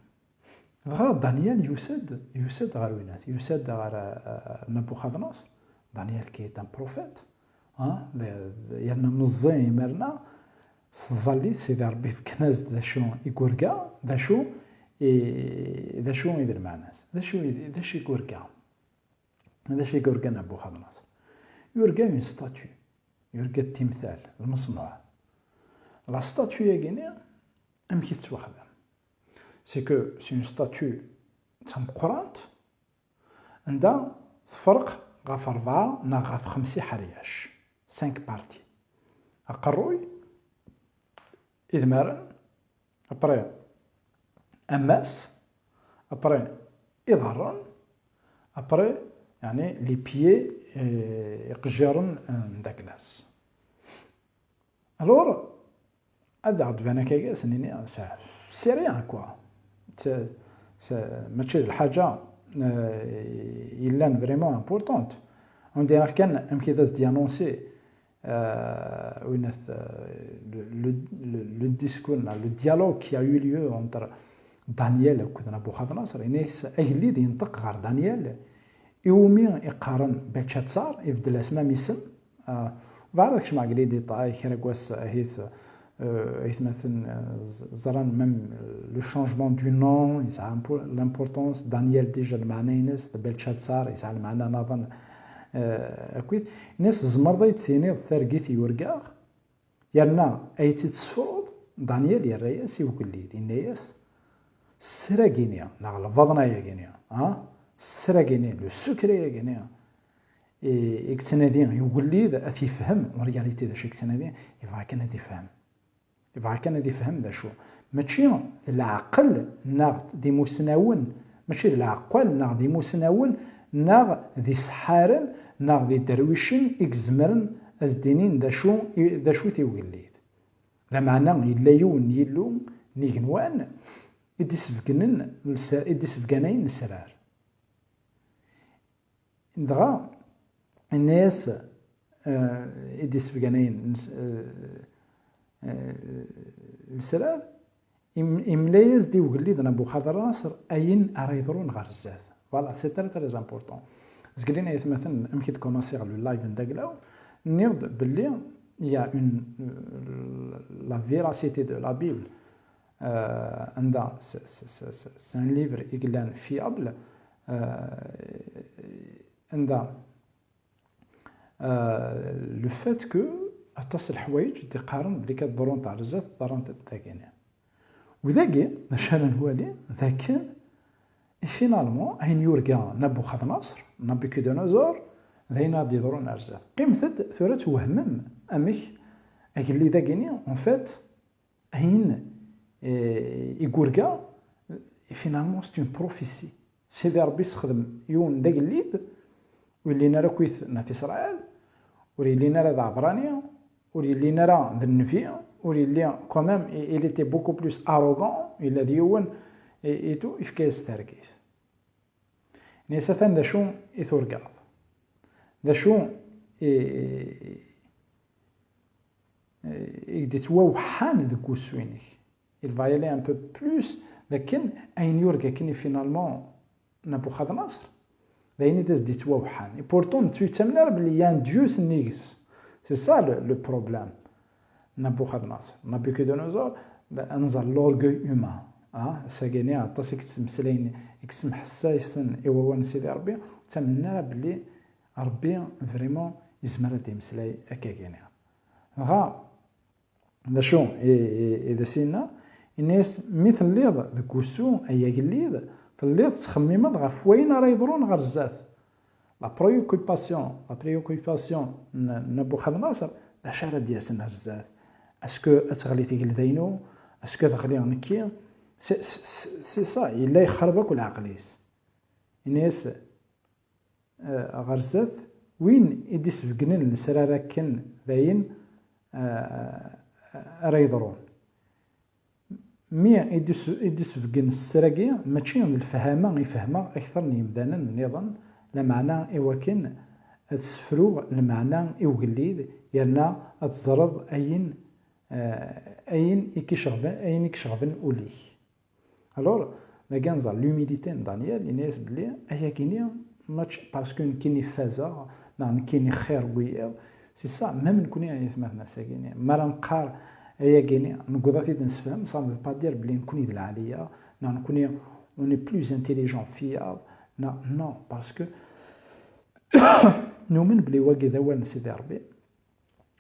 Dɣa Daniel yusa-d, yusa-d ɣer winat, yusa-d ɣer, euh, Nabuxadnaṣer. Daniel qui est un prophète, hein, d, d, yerna meẓẓi imerna, s tẓallit, Sidi Ṛebbi fkan-as-d d acu i yurga, d acu i, d acu i d lmeɛna-s, d acu i, d acu i yurga. D acu i yurga Nabuxadnaṣer? Yurga une statue, yurga-d timtal, lmeṣnuɛ. La statue-agi-nni, amek i tettwaxdam? C'est que c'est une statue d tameqqrant, anda tferq ɣef rebɛa neɣ ɣef xemsa iḥeryac, cinq parties. Aqerruy, idmaren, après ammas, après iḍarren, après, yeɛni, les pieds, eh, iqejjiren, eh, n Daglas. Alors, ad aɣ-d-tban akka, ad s-nini, c'est, c'est rien, quoi. C'est, c'est, mačči d lḥaǧa, eh, yellan vraiment importante. On dirait kan amek i d as-d-yanonsi, euh, winat, euh, le, le, le, le discours, le dialogue qui a eu lieu entre Daniel akked Nabuxadnaṣer, ini-as agellid yenṭeq ɣer Daniel, iwumi iqqaren Belchatsar, ibeddel asma m isem. Ah, bɣiɣ ad kecmeɣ deg les détails, kra n wass ahit, euh, aytmaten, euh, z-, ẓran même le changement du nom, yesɛa impo-, l'importance. Daniel déjà lmeɛna-ines, Belchatsar yesɛa lmeɛna naḍen, euh, akkit. Ini-as tzemreḍ ad yi-d-tiniḍ targit i urgaɣ? Yerna ad yi-tt-id-tessefruḍ? Daniel yerra-yas i ugellid, yenna-yas, ssra-gini, neɣ lbaḍna-yagini, ah, ssra-gini, le secret-yagini, i, i yettnadi i ugellid ad t-yefhem, en réalité d acu i yettnadi, yebɣa kan ad yefhem. Yebɣa kan ad yefhem d acu. Mačči d leɛqel neɣ d imusnawen, mačči d leɛqel neɣ d imusnawen neɣ d iseḥḥaren neɣ d iderwicen i izemren ad s-d-inin d acu, d acu-t i ugellid. Lameɛna yella yiwen n Yillu n igenwan i d-isbegnen lsa-, i d-isbeganayen lesrar. Dɣa, yenna-yas, eh, i d-isbeganayen les-, eh, eh, lesrar, im-, imla-yas-d i ugellid Nabuxadanaṣer ayen ara yeḍrun ɣer zdat. Voilà, c'est très, très important. Zgelin ay atmaten, amek i d-commenciɣ le live n daglaw, nniɣ-d belli il y a une, la véracité de la Bible, euh, anda, c'est, c'est, c'est, c'est, c'est un livre i yellan fiable, euh, anda, euh, le fait que aṭas n leḥwayeǧ i d-iqqaren belli kan ḍerrunt ɣer zdat, ḍerrant-d dagini. U dagi, d acu ara nwali, d akken, et finalement, ayen yurga Nabuxadnaṣer, Nabucodonosor, d ayen ad d-yeḍrun ar zdat. Qqimet-d tura twehmem amek agellid-agi-nni, en fait, ayen, eh, i yurga, eh, finalement, c'est une prophétie. Sidi Ṛebbi yessexdem yiwen d agellid, ur yellin ara akkit n At Isṛayil, ur yellin ara d aɛebṛani, ur yellin ara d nnbi, ur yelli, quand même, il était beaucoup plus arrogant, yella d yiwen, et, et tout, yefka-yas targit. Nni-as, atan d acu i turgaḍ. D acu i, i, i k-d-ittwawḥan deg wussu-inek? Il va y aller un peu plus, d akken ayen yurga akken i finalement Nabuxadnaṣer, d ayen i d as-d-ittwawḥan. Et pourtant, nettu yettamen ara belli y a un Dieu sennig-s. C'est ça le, le problème. Nabuxadnaṣer, Nabucodonosor, d anẓar, l'orgueil humain. Ah, ass-agi-nni aṭas i yettmeslayen, i yessemḥessasen i wawal n Sidi Ṛebbi, ur ttamnen ara belli Ṛebbi vraiment yezmer ad d-yemmeslay akka-gini. Dɣa, d acu i, i, i d as-yenna? Yenna-yas, mi telliḍ deg wussu, ay agellid, telliḍ tettxemmimeḍ ɣef wayen ara yeḍrun ɣer zdat. La préoccupation, la préoccupation n, n Nabuxadnaṣer, d acu ara d-yasen ar zdat? Est-ce que ad teɣli tgelda-inu? Est-ce que ad ɣliɣ nekki? C'est, c'est, c'est ça, yella yexreb akk leɛqel-is. Yenna-yas, eh, ɣer zdat, win i d-isbegnen lesrar akken d ayen, eh, ara yeḍrun. Mi i d-is-, i d-isbeggen sser-agi, mačči d lefhama i fehmeɣ akter n yemdanen nniḍen, lameɛna i wakken ad sefruɣ lmeɛna i ugellid, yerna ad teẓreḍ ayen, eh, ayen i k-iceɣben, ayen i iceɣben ul-ik. Alors, dagi ad nẓer l'humilité n Daniel, yenna-yas belli ayagi-ni mačči parce que nekkini fazeɣ, neɣ nekkini xir n wiyaḍ, c'est ça, même nekkni ay atmaten ass-agi-ni, mi ara neqqar ayagi-ni, newweḍ ad t-id-nessefhem, ça ne veut pas dire belli nekkni d lɛali-ya, neɣ nekkni on est plus intelligent f wiyaḍ, neɣ, non, parce que numen belli wagi d awal n Sidi Ṛebbi,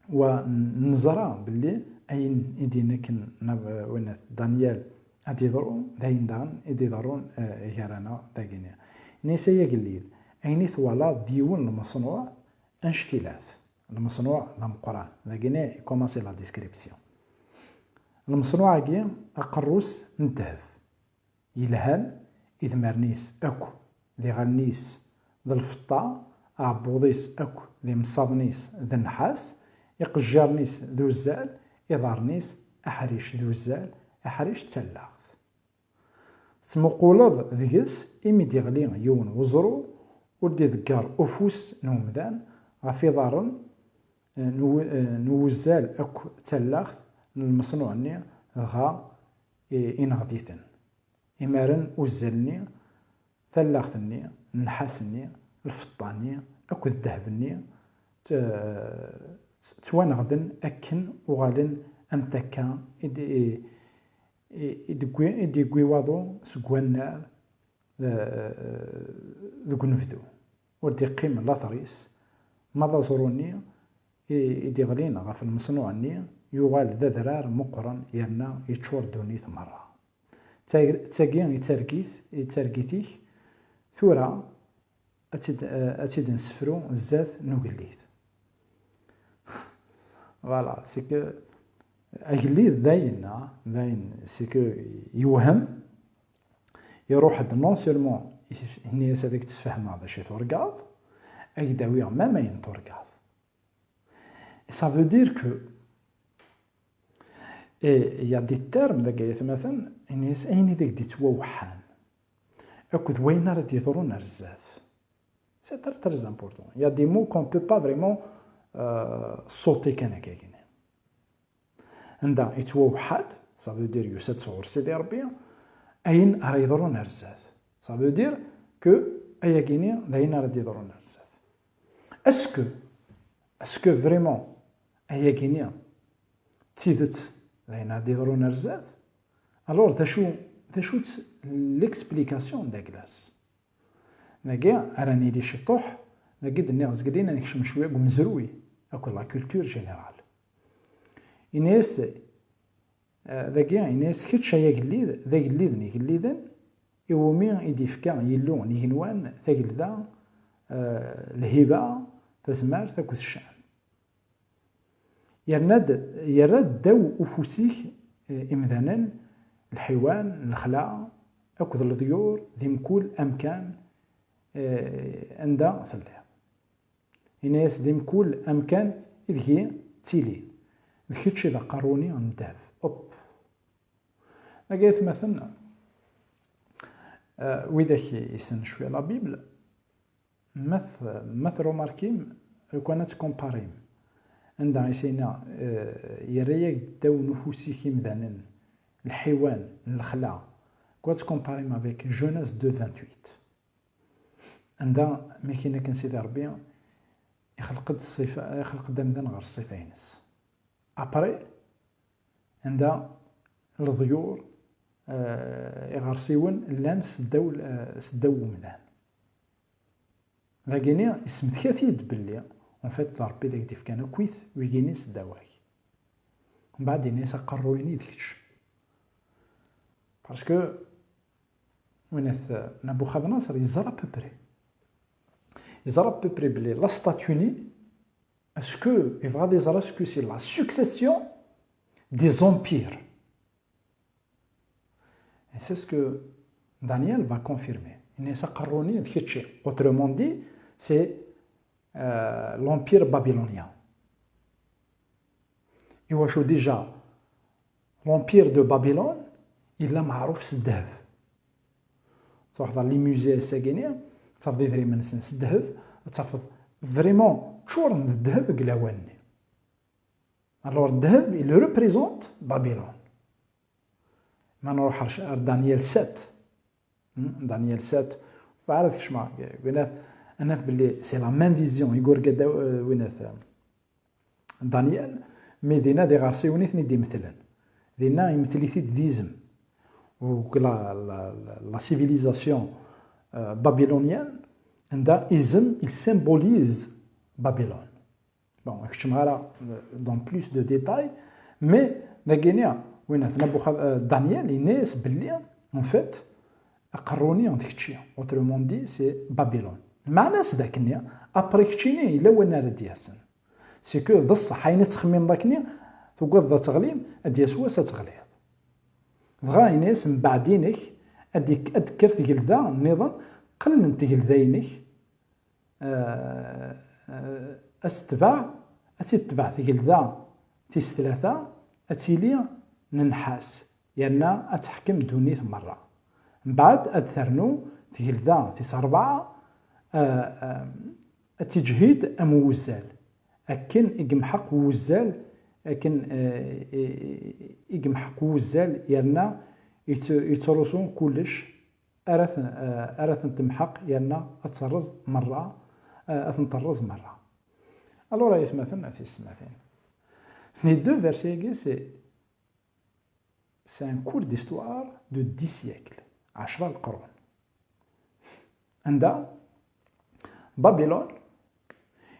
wa neẓra belli ayen i d-yenna akken na-, winat Daniel ad d-yeḍru, d ayen daɣen i d-iḍerrun, eh, gar-aneɣ dagi-ni. Yenna-yas ay agellid, ayen i twalaḍ d yiwen n lmeṣnuɛ annect-ilat. Lmeṣnuɛ d ameqqran. Dagi-ni ikumansi la description. Lmeṣnuɛ-agi aqerru-s n ddheb yelhan, idmaren-is akk d iɣallen-is d lfeṭṭa, aɛebbuḍ-is akk d imsaḍen-is d nnḥas, iqejjiren-is d uzzal, iḍarren-is aḥric d uzzal, aḥric d tallaɣt. Tettmuquleḍ deg-s imi d-iɣli yiwen weẓru, ur d-iḍegger ufus n umdan ɣef iḍarren, eh, n uw-, eh, n uwuzzal akk d tallaɣt n lmeṣnuɛ-nni, dɣa, eh, ineɣ-iten. Imaren uzzal-nni, tallaɣt-nni, nnḥas-nni, lfeṭṭa-nni akked ddheb-nni tt-, ttwaneɣden akken uɣalen am takka i d-, i, i, i d-yewwi, i d-yewwi waḍu seg wannar, eh, deg unebdu. Ur d-iqqim later-is, ma d aẓru-nni i, i d-iɣlin ɣef lmeṣnuɛ-nni, yuɣal d adrar meqqren yerna yeččur ddunit merra. D ta-, d tagi i d targit, i d targit-ik tura ad tt-id, ad tt-id-nessefru zdat n ugellid. Voilà, c'est que agellid d ayen, ah, d ayen, c'est que yewhem, iruḥ-d non seulement yenna-yas ad ak-d-sfehmeɣ d acu i turgaḍ, ad ak-d-awiɣ même ayen turgaḍ. Ça veut dire que, et il y a des termes dagi ay atmaten, yenna-yas ayen i d ak-d-yettwawḥan akked wayen ara d-yeḍrun ar zdat. C'est très, très important. Il y a des mots qu'on peut pas vraiment, euh, sauter kan akka-agi. Anda yettwawḥad, ça veut dire yusa-d sɣur Sidi Ṛebbi, ayen ara yeḍrun ar zdat. Ça veut dire que ayagi-ni d ayen ara d-yeḍrun ar zdat. Est-ce que, est-ce que vraiment ayagi-ni d tidet d ayen ara d-yeḍrun ar zdat? Alors, d acu, d acu-tt l'explication n Douglas? Dagi ara nili ciṭuḥ, dagi d-nniɣ zgelin ad nekcem cwiya deg umezruy akked la culture générale. Ini-as, eh, dagi, ini-as, kečč ay agellid, d agellid n igelliden, iwumi i d-ifka Yillu n igenwan tagelda, eh, lhiba, tazmert akked ccan. Yerna-d, yerra-d ddaw ufus-ik, eh, imdanen, lḥiwan, lexla, akked leḍyur, di mkul amkan, eh, anda telliḍ. Ini-as, di mkul amkan ideg i ttilin. D kečč i d aqerru-nni n ddheb. Hop. Dagi ay atmaten, eh, widak i yessnen cwiya la Bible, ma t-, ma trumarkim, lukan ad tkumparim, anda i s-yenna, eh, yerra-yak-d ddaw n ufus-ik imdanen, lḥiwan, lexla, quoi, tkumparim avec Genèse deux vingt-huit. Anda, mi akken akken Sidi Ṛebbi ixleq-d ṣṣifa, ixleq-d amdan ɣer ṣṣifa-ines. Après, anda leḍyur, eh, iɣersiwen llan seddaw, eh, seddaw umdan. Dagini, ismetka-t-id belli, en fait, d Ṛebbi i d ak-d-ifkan akkit wigini seddaw-ak. Mbeɛd, ini-as aqerruy-nni d kečč. Parce que, winat, Nabuchodonosor yeẓra à peu près. Yeẓra à peu près belli la statue-nni, est-ce que, yebɣa ad iẓer est-ce que c'est la succession des empires. Et c'est ce que Daniel va confirmer. Ini-as aqerru-nni d kečči. Autrement dit, c'est, euh, l'empire babylonien. Iwacu déjà, l'empire de Babylone, yella meɛruf s ddheb. Truḥeḍ ɣer les musées ass-agi-ni, tafeḍ idrimen-nsen s ddheb, ad tafeḍ vraiment ččuren d ddheb deg lawan-nni. Alors, ddheb, il représente Babylone. Ma nruḥ ar, ar Daniel sept. Hmm, Daniel sept. Ur ara tkecmeɣ. Ad naf belli c'est la même vision. Yegurga da, euh, winat, euh, Daniel, mi dinna d iɣersiwen i ten-id-imetlen. Dinna imetel-it-id d izem. Donc la, la, la, la civilisation, euh, babylonienne, anda izem, il symbolise Babylone. Bon, ur keččmeɣ ara, euh, dans plus de détails, mais dagini, winat, Nabuxad-, euh, Daniel, yenna-yas belli, en fait, aqerru-nni d kečči, autrement dit, c'est Babylone. Lmeɛna-s d akken-nni, après keččini, yella win ara d-yasen. C'est que d ṣṣeḥ, ayen i tettxemmimeḍ akken-nni, tugadeḍ ad teɣlim, ad d-yas wass ad teɣliḍ. Dɣa yenna-yas, mbeɛd-inek, ad d-, ad d-tekker tgelda nniḍen, qqel n tgelda-inek, euh, euh, ad tetbeɛ, ad tt-tetbeɛ tgelda tis tlata, ad tili n nnḥas, yerna ad teḥkem ddunit merra. Mbeɛd ad ternu tgelda tis rebɛa, euh, euh, ad tiǧhid am wuzzal, akken i yemḥeq wuzzal, akken, euh, i, i, i yemḥeq wuzzal, yerna yettrusu kullec, ara ten-, eh, ara ten-temḥeq, yerna ad terreẓ merra, eh, ad ten-terreẓ merra. Alors, ay atmaten, a tisetmatin, les deux versets-agi, c'est, c'est un cours d'histoire de dix siècles, ɛecra leqrun. Anda Babylone,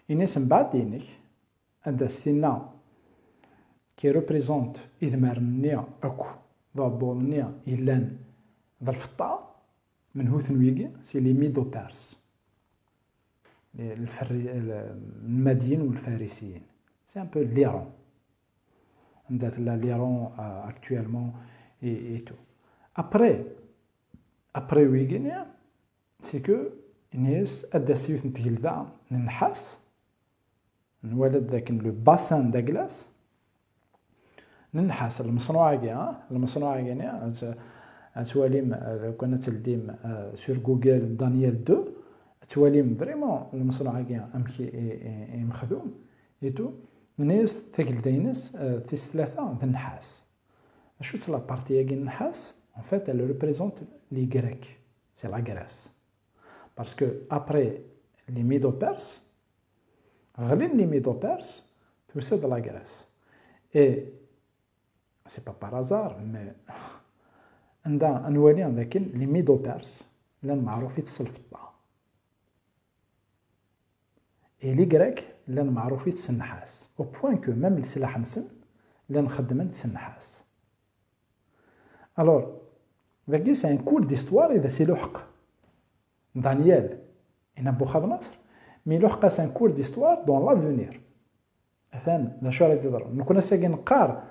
ini-as mbeɛd-inek, ad d-as-tinna qui représente idmaren-nni akk d uɛebbuḍ-nni yellan d lfeṭṭa, menhu-ten wigi? C'est les Médo-Perses. Lferri-, l-, Lmadiyen u Lfarisiyen. C'est un peu l'Iran. Anda tella l'Iran, euh, actuellement et, et tout. Après, après wigi-nni, c'est que, ini-as, ad d-tas yiwet n tgelda n nnḥas, nwala-d dakken le bassin d'Aglas, n nnḥas, lmeṣnuɛ-agi, ah, lmeṣnuɛ-agi-nni, ad, ad twalim, eh, lukan ad teldim, eh, sur Google Daniel deux, ad twalim vraiment lmeṣnuɛ-agi amek i, i, i, i mexdum, et tout. Ini-as tagelda-ines, eh, tis tlata d nnḥas. Acu-tt la partie-agi n nnḥas? En fait, elle représente les Grecs. C'est la Grèce. Parce que après les Médo-Perses, ɣlin les Médo-Perses, tusa-d la Grèce. Et c'est pas par hasard, mais anda ad nwali dakken les Médo-Perses llan meɛrufit s lfeṭṭa. Et les Grecs llan meɛrufit s nnḥas. Au point que même leslaḥ-nsen llan xeddmen s nnḥas. Alors, dagi, c'est un cours d'histoire i d as-iluḥeq Daniel et Nabuchodonosor, mais iluḥeq-as un cours d'histoire dans l'avenir. Atan, d acu ara d-yeḍrun. Nekkni ass-agi neqqar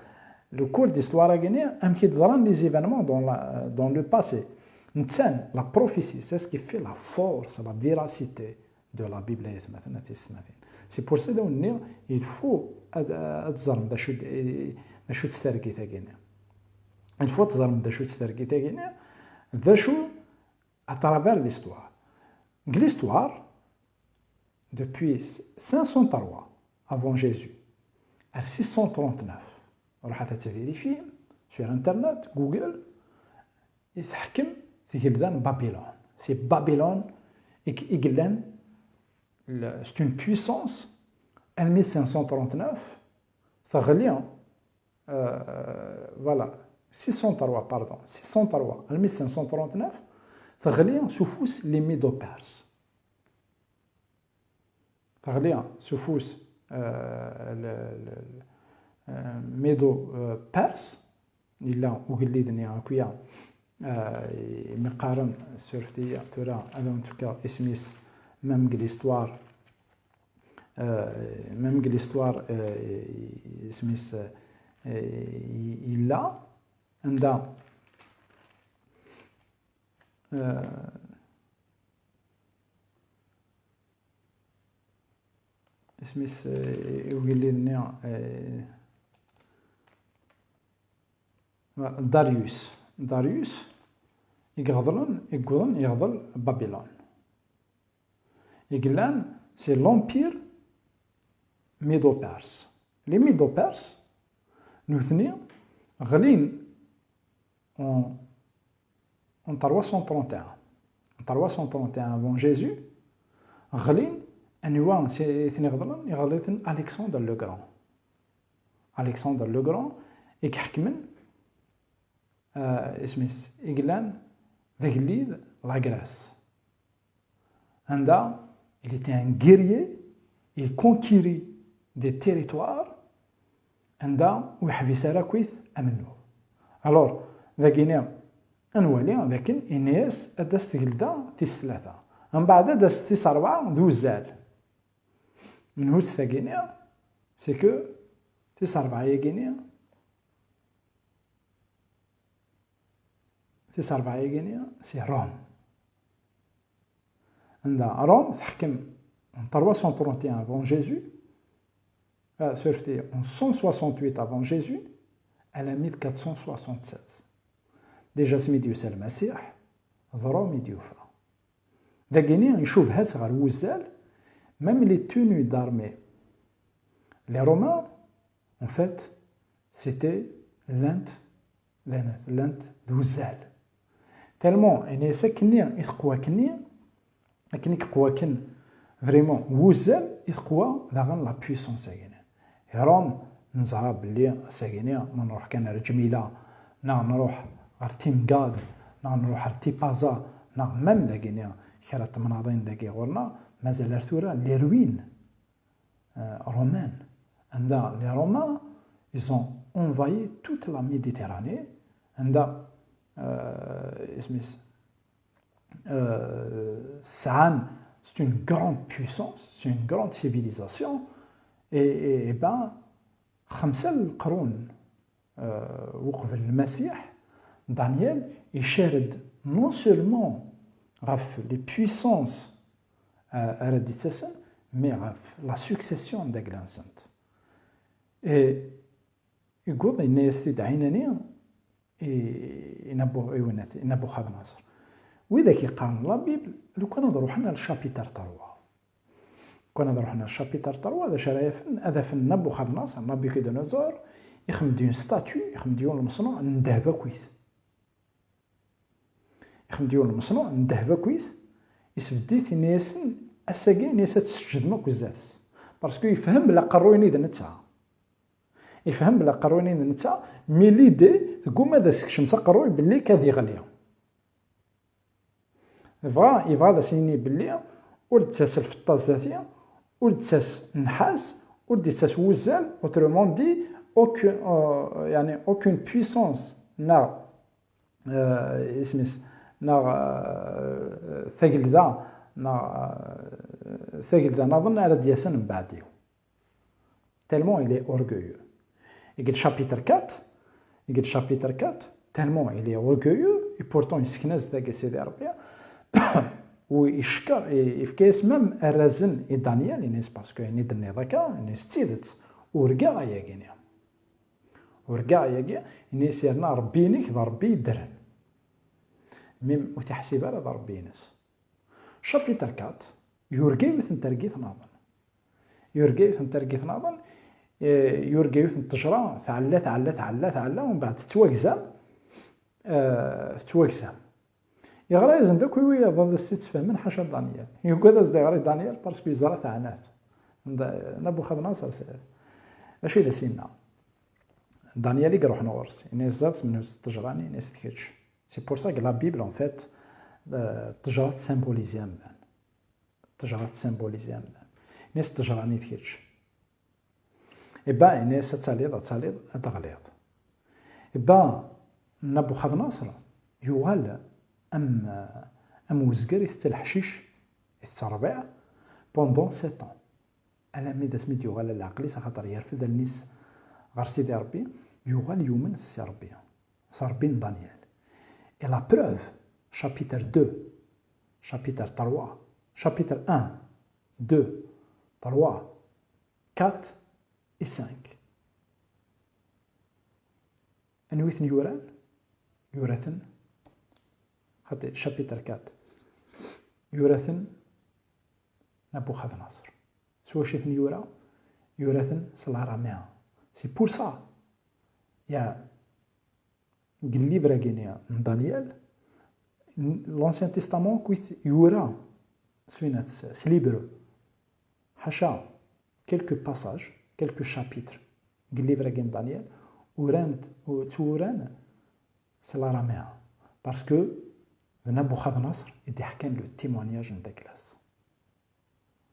le cours d'histoire-agi-nni, amek i d-ḍran les événements dans la, dans le passé. Nettan, la prophétie, c'est ce qui fait la force, la véracité de la Bible, ay atmaten, a tisetmatin. C'est pour ça, d awen-nniɣ, il faut ad, ad teẓrem d acu d, d acu-tt targit-agi-nni. Il faut ad teẓrem d acu-tt targit-agi-nni, d acu à travers l'histoire. Deg l'histoire, depuis cinq cent trois avant Jésus à six cent trente-neuf, ruḥet ad tverifyem sur Internet, Google, i teḥkem tgelda n Babylone. C'est Babylone i, i yellan, le, c'est une puissance, almi cinq cent trente-neuf, teɣli, euh, voilà, six cent trois, pardon, six cent trois, almi cinq cent trente-neuf, teɣli s ufus les Médo-Perses. Teɣli s ufus, euh, le, le, le, euh, Médo, euh, Perse, yella ugellid-nni akk-ya, euh, imi qqaren, surfet-iyi tura, ad awen-d-fkeɣ isem-is, même deg l'histoire, euh, même deg l'histoire, euh, isem-is, euh, yella, anda, euh, isem-is, eh, i ugellid-nni, eh, Darius. Darius i iɣeḍlen, i yewwḍen yeɣḍel Babylone. I yellan, c'est l'empire médo-perse. Les Médo-Perses, Nutni ɣlin en, en trois cent trente et un. En trois cent trente et un avant Jésus, ɣlin anwa i ten-iɣeḍlen? Iɣelli-ten Alexandre le Grand. Alexandre le Grand i iḥekmen, euh, isem-is, i yellan d agellid la Grèce. Anda il était un guerrier, il conquérit des territoires, anda ur yeḥbis ara akkit amennuɣ. Alors, dagini, ad nwali dakken ini-as ad d-tas tgelda tis tlata. Mbeɛd ad d-tas tis rebɛa d uzzal. Menhu-tt tagini? C'est que tis rebɛa-yagini, tis rebɛa-yagini, c'est Rome. Anda Rome teḥkem en trois cent trente et un avant Jésus, euh, surfti, en cent soixante-huit avant Jésus, alammi d quatre cent soixante-seize. Déjà asmi d-yusa Lmasiḥ, d Rome i d-yufa. Dagini icubha-tt ɣer wuzzal, même les tenues d'armée. Les Romains, en fait, c'était l'Inde, l'Inde, l'Inde d wuzzal. Tellement, ini-as akkenni i teqwa akkenni, akken i yeqwa akken vraiment wuzzal, i teqwa daɣen la puissance-agi. Rome, neẓra belli ass-agi, ma nruḥ kan ar Ǧmila, neɣ nruḥ ɣer Timgad, neɣ nruḥ ɣer Tipaza, neɣ même dagini kra n temnaḍin dagi ɣur-neɣ, mazal ar tura les ruines, euh, romaines. Anda les Romains, ils ont envahi toute la Méditerranée. Anda, euh, isem-is, euh, sɛan, c'est une grande puissance, c'est une grande civilisation. Et, et, et ben, xemsa n leqrun, euh, uqbel Lmasiḥ, Daniel icar-d non seulement ɣef les puissances, euh, ara d-ittasen, mais ɣef la succession n dagla-nsent. Et yewweḍ yenna-yas-t-id ɛinani i, i Nabu-, i winat, i Nabuxadnaṣer. Widak yeqqaren la Bible, lukan ad ruḥen ar chapitre trois. Lukan ad ruḥen ar chapitre trois, d acu ara yafen? Ad afen Nabuxadnaṣer, Nabucodonosor, ixdem-d une statue, ixdem-d yiwen lmeṣnuɛ n ddheb akkit. Ixdem-d yiwen lmeṣnuɛ n ddheb akkit, isbedd-it, yenna-yasen, ass-agi, yenna-yas, ad tseǧǧdem akk zdat-s. Parce que yefhem belli aqerruy-nni d netta. Yefhem belli aqerruy-nni d netta, mais l'idée tegguma ad as-tekcem s aqerruy belli kad iɣli. Yebɣa, yebɣa ad as-yini belli ur d-tettas lfeṭṭa zdat-i, ur d-tettas nnḥas, ur d-yettas wuzzal, autrement dit, aucune, euh, yani, aucune puissance neɣ, euh, isem-is, neɣ, euh, tagelda, neɣ, euh, tagelda naḍen ara d-yasen mbeɛd-iw. Tellement il est orgueilleux. Deg le chapitre quatre, deg le chapitre quatre, tellement il est orgueilleux, et pourtant yessekna-as-d dagi Sidi Ṛebbi, u yeckeṛ, i-, yefka-yas même arrazen i Daniel, yenna-yas, parce que ayen i d-tenniḍ akka, yenna-yas d tidet, urgaɣ ayagi-nni. Urgaɣ ayagi, yenna-yas, yerna Ṛebbi-inek d Ṛebbi yeddren. Même ur t-iḥsib ara d Ṛebbi-ines. Chapitre quatre, yurga yiwet n targit naḍen. Yurga yiwet n targit naḍen, eh, yurga yiwet n ttejra, tɛella, tɛella, tɛella, tɛella, umbeɛd tettwagzam, eh, tettwagzam. Yeɣra-yasen-d akk i wiyaḍ ad as-tt-id-sfehmen, ḥaca Daniel. Yugad ad as-d-yeɣra i Daniel, parce que yeẓra teɛna-t. Nda-, Nabuxadnaṣer, s-, acu i d as-yenna? Daniel i iruḥen ɣur-s, yenna-yas, ẓriɣ semmus ttejra-nni, yenna-yas d kečč. C'est pour ça que la Bible, en fait, euh, ttejra tesymbolise amdan. Ttejra tesymbolise amdan. Yenna-yas ttejra-nni d kečč. Eh ben, yenna-yas ad taliḍ, ad taliḍ, ad d-teɣliḍ. Eh ben, Nabuxadnaṣer yuɣal am, am uzger itett leḥcic, itett ṛṛbiɛ, pendant sept ans. Alammi d asmi d-yuɣal leɛqel-is, axaṭer yerfed allen-is ɣer Sidi Ṛebbi, yuɣal yumen s Si Ṛebbi, s Ṛebbi n Daniel. Et la preuve, chapitre deux, chapitre trois, chapitre un, deux, trois, quatre et cinq. Anwi i ten-yuran? Yura-ten, xaṭi, chapitre quatre. Yura-ten Nabuxadnaṣer. S wacu i ten-yura? Yura-ten s l'araméen. C'est pour ça Ya, deg livre-agi n Daniel, l'Ancien Testament, kuit yura s winat s libre, ḥaca quelques passages, quelques chapitres deg livre-agi n Daniel, uran-t, ttwuran s l'araméen, parce que d Nabuxadnaṣer i d-iḥkan le témoignage n Daglas.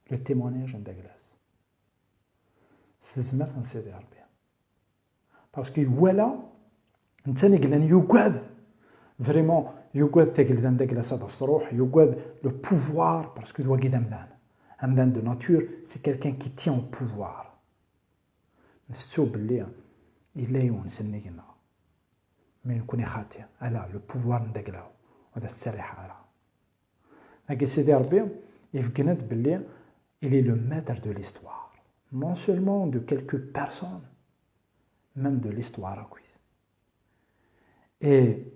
Le témoignage n Daglas. S tezmert n Sidi Ṛebbi. Parce que iwala, netta i yellan yugad, vraiment, yugad tagelda n Daglas ad as-truḥ, yugad le pouvoir, parce que d wagi d amdan. Amdan de nature, c'est quelqu'un qui tient au pouvoir. Ntettu belli yella yiwen sennig-nneɣ. Mais nekkni xaṭi, ala, le pouvoir n Dagla, ur as-ttseriḥ ara. Agi Sidi Ṛebbi ibeggen-d belli il est le maître de l'histoire, non seulement de quelques personnes, même de l'histoire akk. Et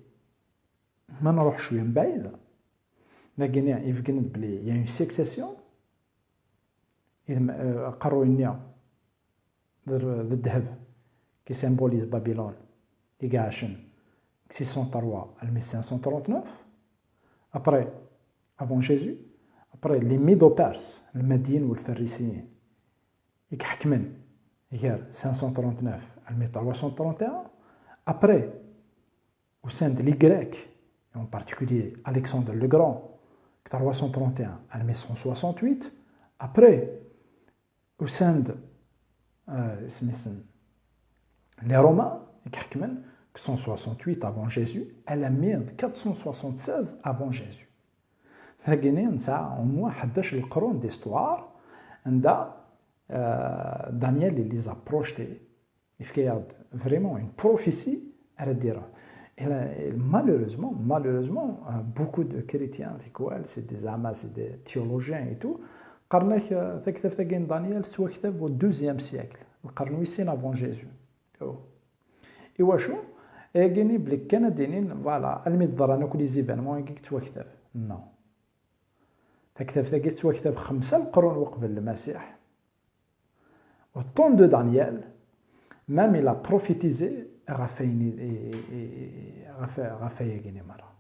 ma nruḥ cwiya mbaɛid, dagini ibeggen-d belli il y a une succession, aqerruy-nni d ddheb qui symbolise Babylone, i iɛacen six cent trois almi cinq cent trente-neuf, après, avant Jésus, après les Médo-Perses, Lmadiyen u Lfarisiyen, i iḥekmen gar cinq cent trente-neuf almi trois cent trente et un, après, usan-d les Grecs, et en particulier Alexandre le Grand, trois cent trente et un almi cent soixante-huit, après, usan-d, euh, les Romains, i iḥekmen cent soixante-huit avant Jésus, alammi quatre cent soixante-seize avant Jésus. Dagini nesɛa au moins ḥdac leqrun d'histoire, anda, euh, Daniel il les a projetés, yefka-yaɣ-d vraiment une prophétie ara d-iruḥ. Et là, et malheureusement, malheureusement, euh, beaucoup de chrétiens, tikwal, c'est des, zeɛma, c'est des théologiens et tout, qqaren-ak, euh, taktabt-agi n Daniel tettwaktab au deuxième siècle, lqern wis sin avant Jésus. Oh. Iwacu? Ayagi-nni belli kan ad d-inin, voilà, almi d-ḍran akk les événements-agi deg ttwaktab. Non. Taktabt-agi tettwaktab xemsa leqrun uqbel Lmasiḥ. Au temps de Daniel, même il a prophétisé ɣef ayen i, i, i, i, ɣef, ɣef ayagi-nni merra.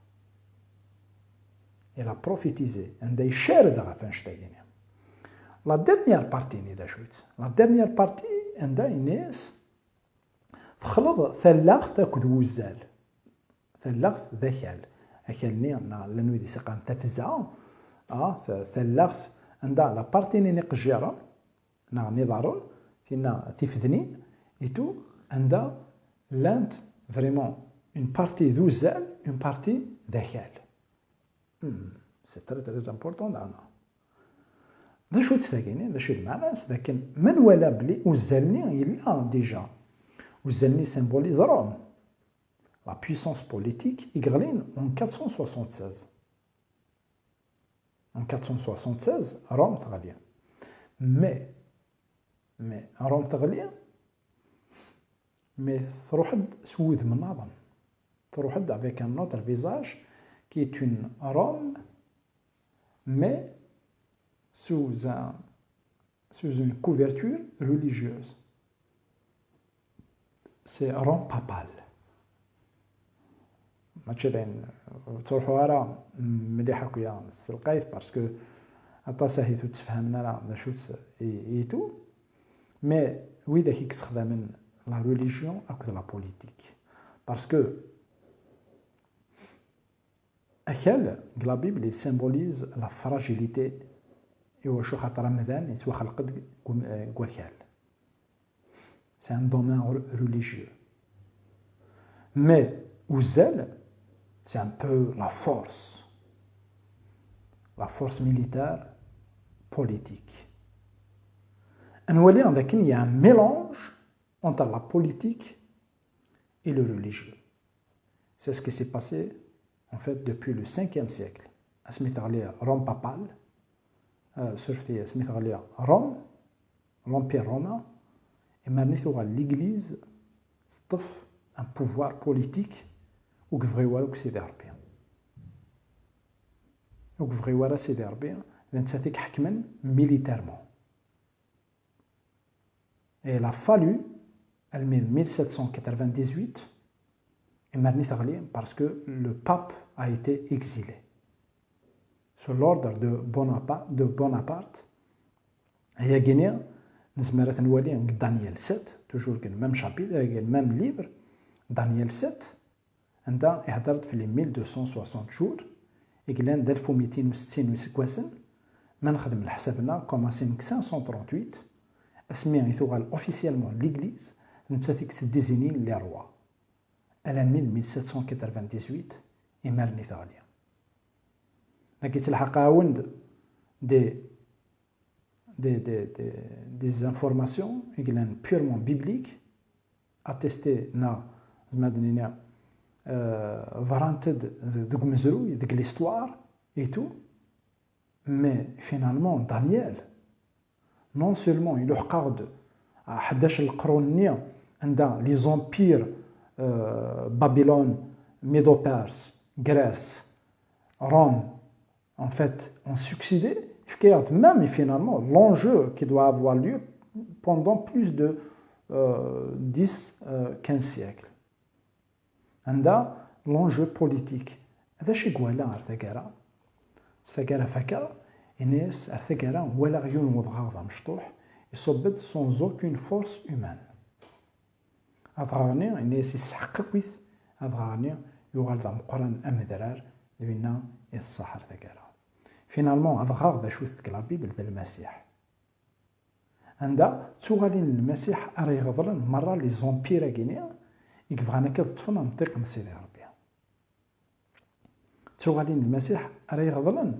Il a prophétisé, anda icared ɣef annect-agi-nni. La dernière partie-nni d acu-tt? La dernière partie, anda ini-as, texleḍ tallaɣt akked wuzzal. Tallaɣt d akal. Akal-nni, neɣ llan wid i s-iqqaren tafza, ah, ta-, tallaɣt, anda la partie-nni n iqejjiren, neɣ n iḍarren, tinna tifednin, et tout, anda llant vraiment une partie d uzzal, une partie d akal. Hmm, c'est très, très important, dana. D acu-tt tagini? D acu i d lmeɛna-s? D akken ma nwala belli uzzal-nni yella déjà. Uzzal-nni symbolise Rome. La puissance politique i yeɣlin en quatre cent soixante-seize. En quatre cent soixante-seize, Rome teɣli. Mais, mais Rome teɣli, mais truḥ-d s wudem nniḍen. Truḥ-d avec un autre visage qui est une Rome, mais sous un, sous une couverture religieuse. C'est Rome papale. Mačči d ayen ur ttruḥu ara mliḥ akk ya s telqayt, parce que aṭas ahit ur ttefhamen ara d acu-tt i, i tout. Mais widak i yessexdamen la religion akked la politique. Parce que akal, deg la Bible, il symbolise la fragilité, iwacu xaṭer amdan yettwaxleq-d deg um-, deg wakal. C'est un domaine re-, religieux. Mais uzzal, c'est un peu la force. La force militaire, politique. Ad nwali d akken il y a un mélange entre la politique et le religieux. C'est ce qui s'est passé, en fait, depuis le cinquième siècle. Asmi teɣli Rome papale, euh, surfti, asmi teɣli Rome, l'Empire romain, imar-nni tuɣal l'Église teṭṭef un pouvoir politique ur yebɣi wara akk Sidi Ṛebbi. Ur yebɣi wara Sidi Ṛebbi, d nettat i iḥekmen militairement. Et il a fallu Almi d mille sept cent quatre-vingt-dix-huit, imar-nni teɣli, parce que le pape a été exilé sous l'ordre de Bonapa-, de Bonaparte. Ayagi-nni nezmer ad t-nwali deg Daniel sept, toujours deg le même chapitre, deg le même livre, Daniel sept, anda ihedder-d fell-i mille deux cent soixante jours, i yellan d alef u mitin u settin n yiseggasen, ma nexdem leḥsab-nneɣ, commencé deg cinq cent trente-huit, asmi i tuɣal officiellement l'église, d nettat i yettdizinin les rois. Alammi d mille sept cent quatre-vingt-dix-huit, imar-nni teɣli. Dagi ttelḥaq-awen-d des, des, des, des, des informations i yellan purement bibliques, attestées, neɣ, ma d-nini, euh, ḍrant-d deg umezruy, deg l'histoire et tout. Mais finalement, Daniel, non seulement iluḥeq-aɣ-d ḥdac n leqrun-nni anda les empires, euh, Babylone, Medo-Perse, Grèce, Rome, en fait, ont succédé, yefka-yaɣ-d même, finalement, l'enjeu qui doit avoir lieu pendant plus de, euh, dix, euh, quinze siècles. Anda l'enjeu politique. D acu i iwala ar taggara? S taggara fakkeɣ, ini-as ar taggara walaɣ yiwen wedɣaɣ d amecṭuḥ, iṣubb-d sans aucune force humaine. Adɣaɣ-nni, ini-as, isseḥqaq-it, adɣaɣ-nni yuɣal d ameqqran amedrar, d winna i teṣṣaḥ ar taggara. Finalement, adɣaɣ d acu-t deg la Bible? D Lmasiḥ. Anda d tuɣalin n Lmasiḥ ara iɣeḍlen merra les empires-agi-nni i yebɣan akka ad ṭṭfen amṭiq n Sidi Ṛebbi. D tuɣalin n Lmasiḥ ara iɣeḍlen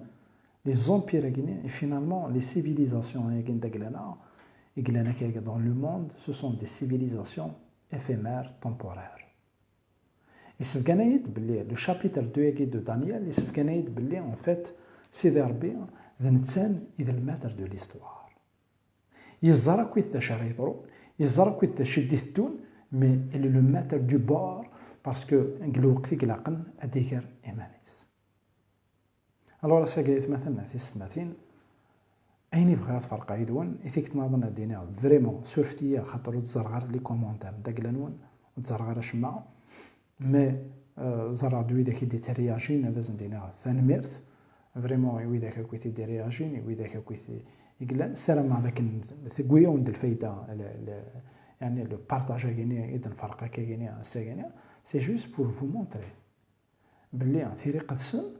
les empires-agi-nni, et finalement les civilisations-agi n dagla-nneɣ i yellan akka dans le monde, ce sont des civilisations éphémères, temporaires. Yessebgan-iyi-d belli le chapitre deux-agi de Daniel, yessebgan-iyi-d belli, en fait, Sidi Ṛebbi d netta i d le maître de l'histoire. Yeẓra akkit d acu ara yeḍrun, yeẓra akkit d acu i d-iteddun, mais il est le maître du bord, parce que deg lweqt i ilaqen ad d-iger iman-is. Alors, ass-agi, aytmaten, tisetmatin, ayen i bɣiɣ ad ferqeɣ yid-wen, i tikkelt nniḍen ad d-iniɣ, vraiment, surfet-iyi, axaṭer ur d-ẓerreɣ ara les commentaires n dagla-nwen, ur d-ẓerreɣ ara acemma. Mais, euh, ẓerreɣ-d widak i d-ittréagin, ad asen-d-iniɣ tanemmirt. Vraiment, i widak akk i t-id-iréagin, i widak akk i t-, i yellan, ssarameɣ d akken tewwi-awen-d lfayda, le, le, yani, le partage-agi-ni i d-nferq akka-gini, ass-agi-ni. C'est juste pour vous montrer belli tiriqet-nsen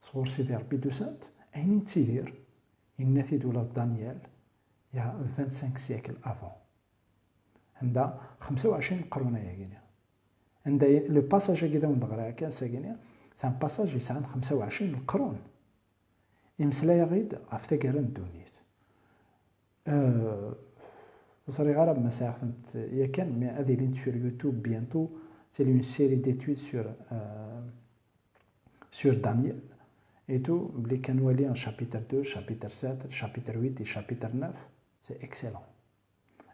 sɣur Sidi Ṛebbi d-usant, ayen i nettidir, yenna-t-id ula d Daniel, il y a vingt-cinq siècles avant. Anda xemsa u ɛecrin n leqrun ayagi-ni. Anda i-, le passage-agi d awen-d-ɣriɣ akka ass-agi-ni, c'est un passage yesɛan xemsa u ɛecrin n leqrun. Imeslay-aɣ-id ɣef taggara n ddunit. Euh, ur ẓriɣ ara ma sɛiɣ-tent yakan, mais ad ilint sur YouTube bientôt. C'est une série d'études sur, euh, sur Daniel et tout, belli kan wali chapitre deux, chapitre sept, chapitre huit et chapitre neuf, c'est excellent.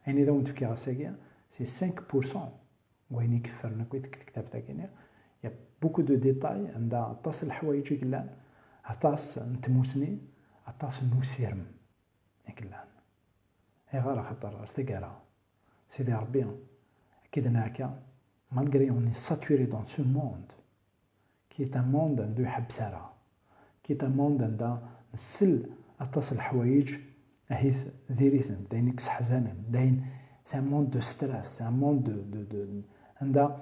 Ayen i d awen-d-fkiɣ ass-agi, c'est cinq pour cent n wayen i yeffren akk deg tektabt-agi-ni. Il y a beaucoup de détails, anda aṭas n leḥwayeǧ i yellan, aṭas n tmusni, aṭas n usirem i yellan. Ayɣer? Axaṭer ar taggara, Sidi Ṛebbi, akka i d-nɛekka, malgré on est saturé dans ce monde, qui est un monde anda ur iḥebbes ara, qui est un monde anda nsell aṭas n leḥwayeǧ, ahit diri-ten, d ayen i yesseḥzanen, d ayen, c'est un monde de stress, c'est un monde de, de, de, anda,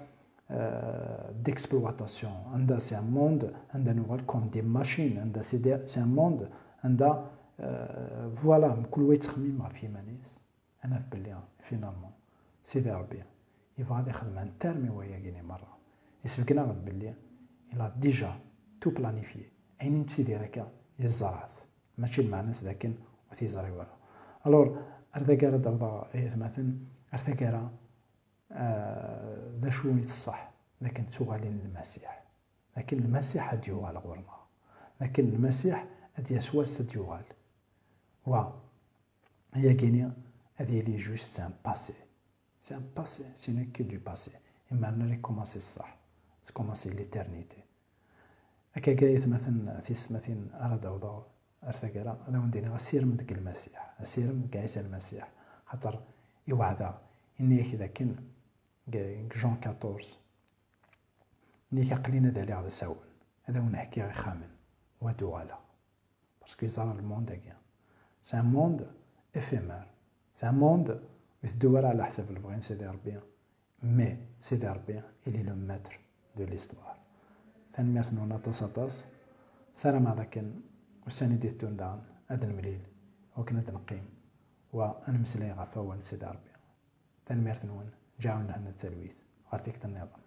euh, d'exploitation, anda c'est un monde anda nuɣal comme des machines, anda c'est des, c'est un monde anda, euh, voilà, mkul wa yettxemmim ɣef yiman-is. Ad naf belli, finalement, Sidi Ṛebbi yebɣa ad ixdem un terme i wayagi-ni merra. Yessebgen-aɣ-d belli il a déjà tout planifié. Ayen i nettidir akka, yeẓra-t. Mačči lmeɛna-s d akken ur t-yeẓri wara. Alors, ar taggara d-awḍeɣ, ay atmaten, ar taggara, ah, d acu i d ṣṣeḥ? D akken d tuɣalin n Lmasiḥ. D akken Lmasiḥ ad d-yuɣal ɣur-neɣ. D akken Lmasiḥ ad d-yas wass ad d-yuɣal. Wa, ayagi-ni ad yili juste un passé. C'est un passé, ce n'est que du passé. Imar-nni ad ikomansi ṣṣeḥ, tkomansi l'éternité. Akkagi, ay atmaten, tisetmatin, ara d-awḍeɣ ar taggara, ad awen-d-iniɣ asirem deg Lmasiḥ, asirem deg Ɛisa Lmasiḥ, xaṭer iweɛd-aɣ, Ini-ak dakken deg Jean quatorze, ini-ak aql-in ad aliɣ d asawen, ad awen-ḥkiɣ ixxamen, u ad uɣaleɣ. Parce que yeẓra le monde-agi, c'est un monde éphémère, c'est un monde ur iteddu ara ɛla ḥsab lebɣi n Sidi Ṛebbi, mais Sidi Ṛebbi, il est le maître de l'histoire. Tanemmirt-nwen aṭas aṭas. Ssarameɣ dakken ussan i d-iteddun daɣen ad nemlil, wakken ad neqqim wa ad nemmeslay ɣef wawal n Sidi Ṛebbi. Tanemmirt-nwen, ǧaɛun lehna d talwit ɣer tikkelt nniḍen.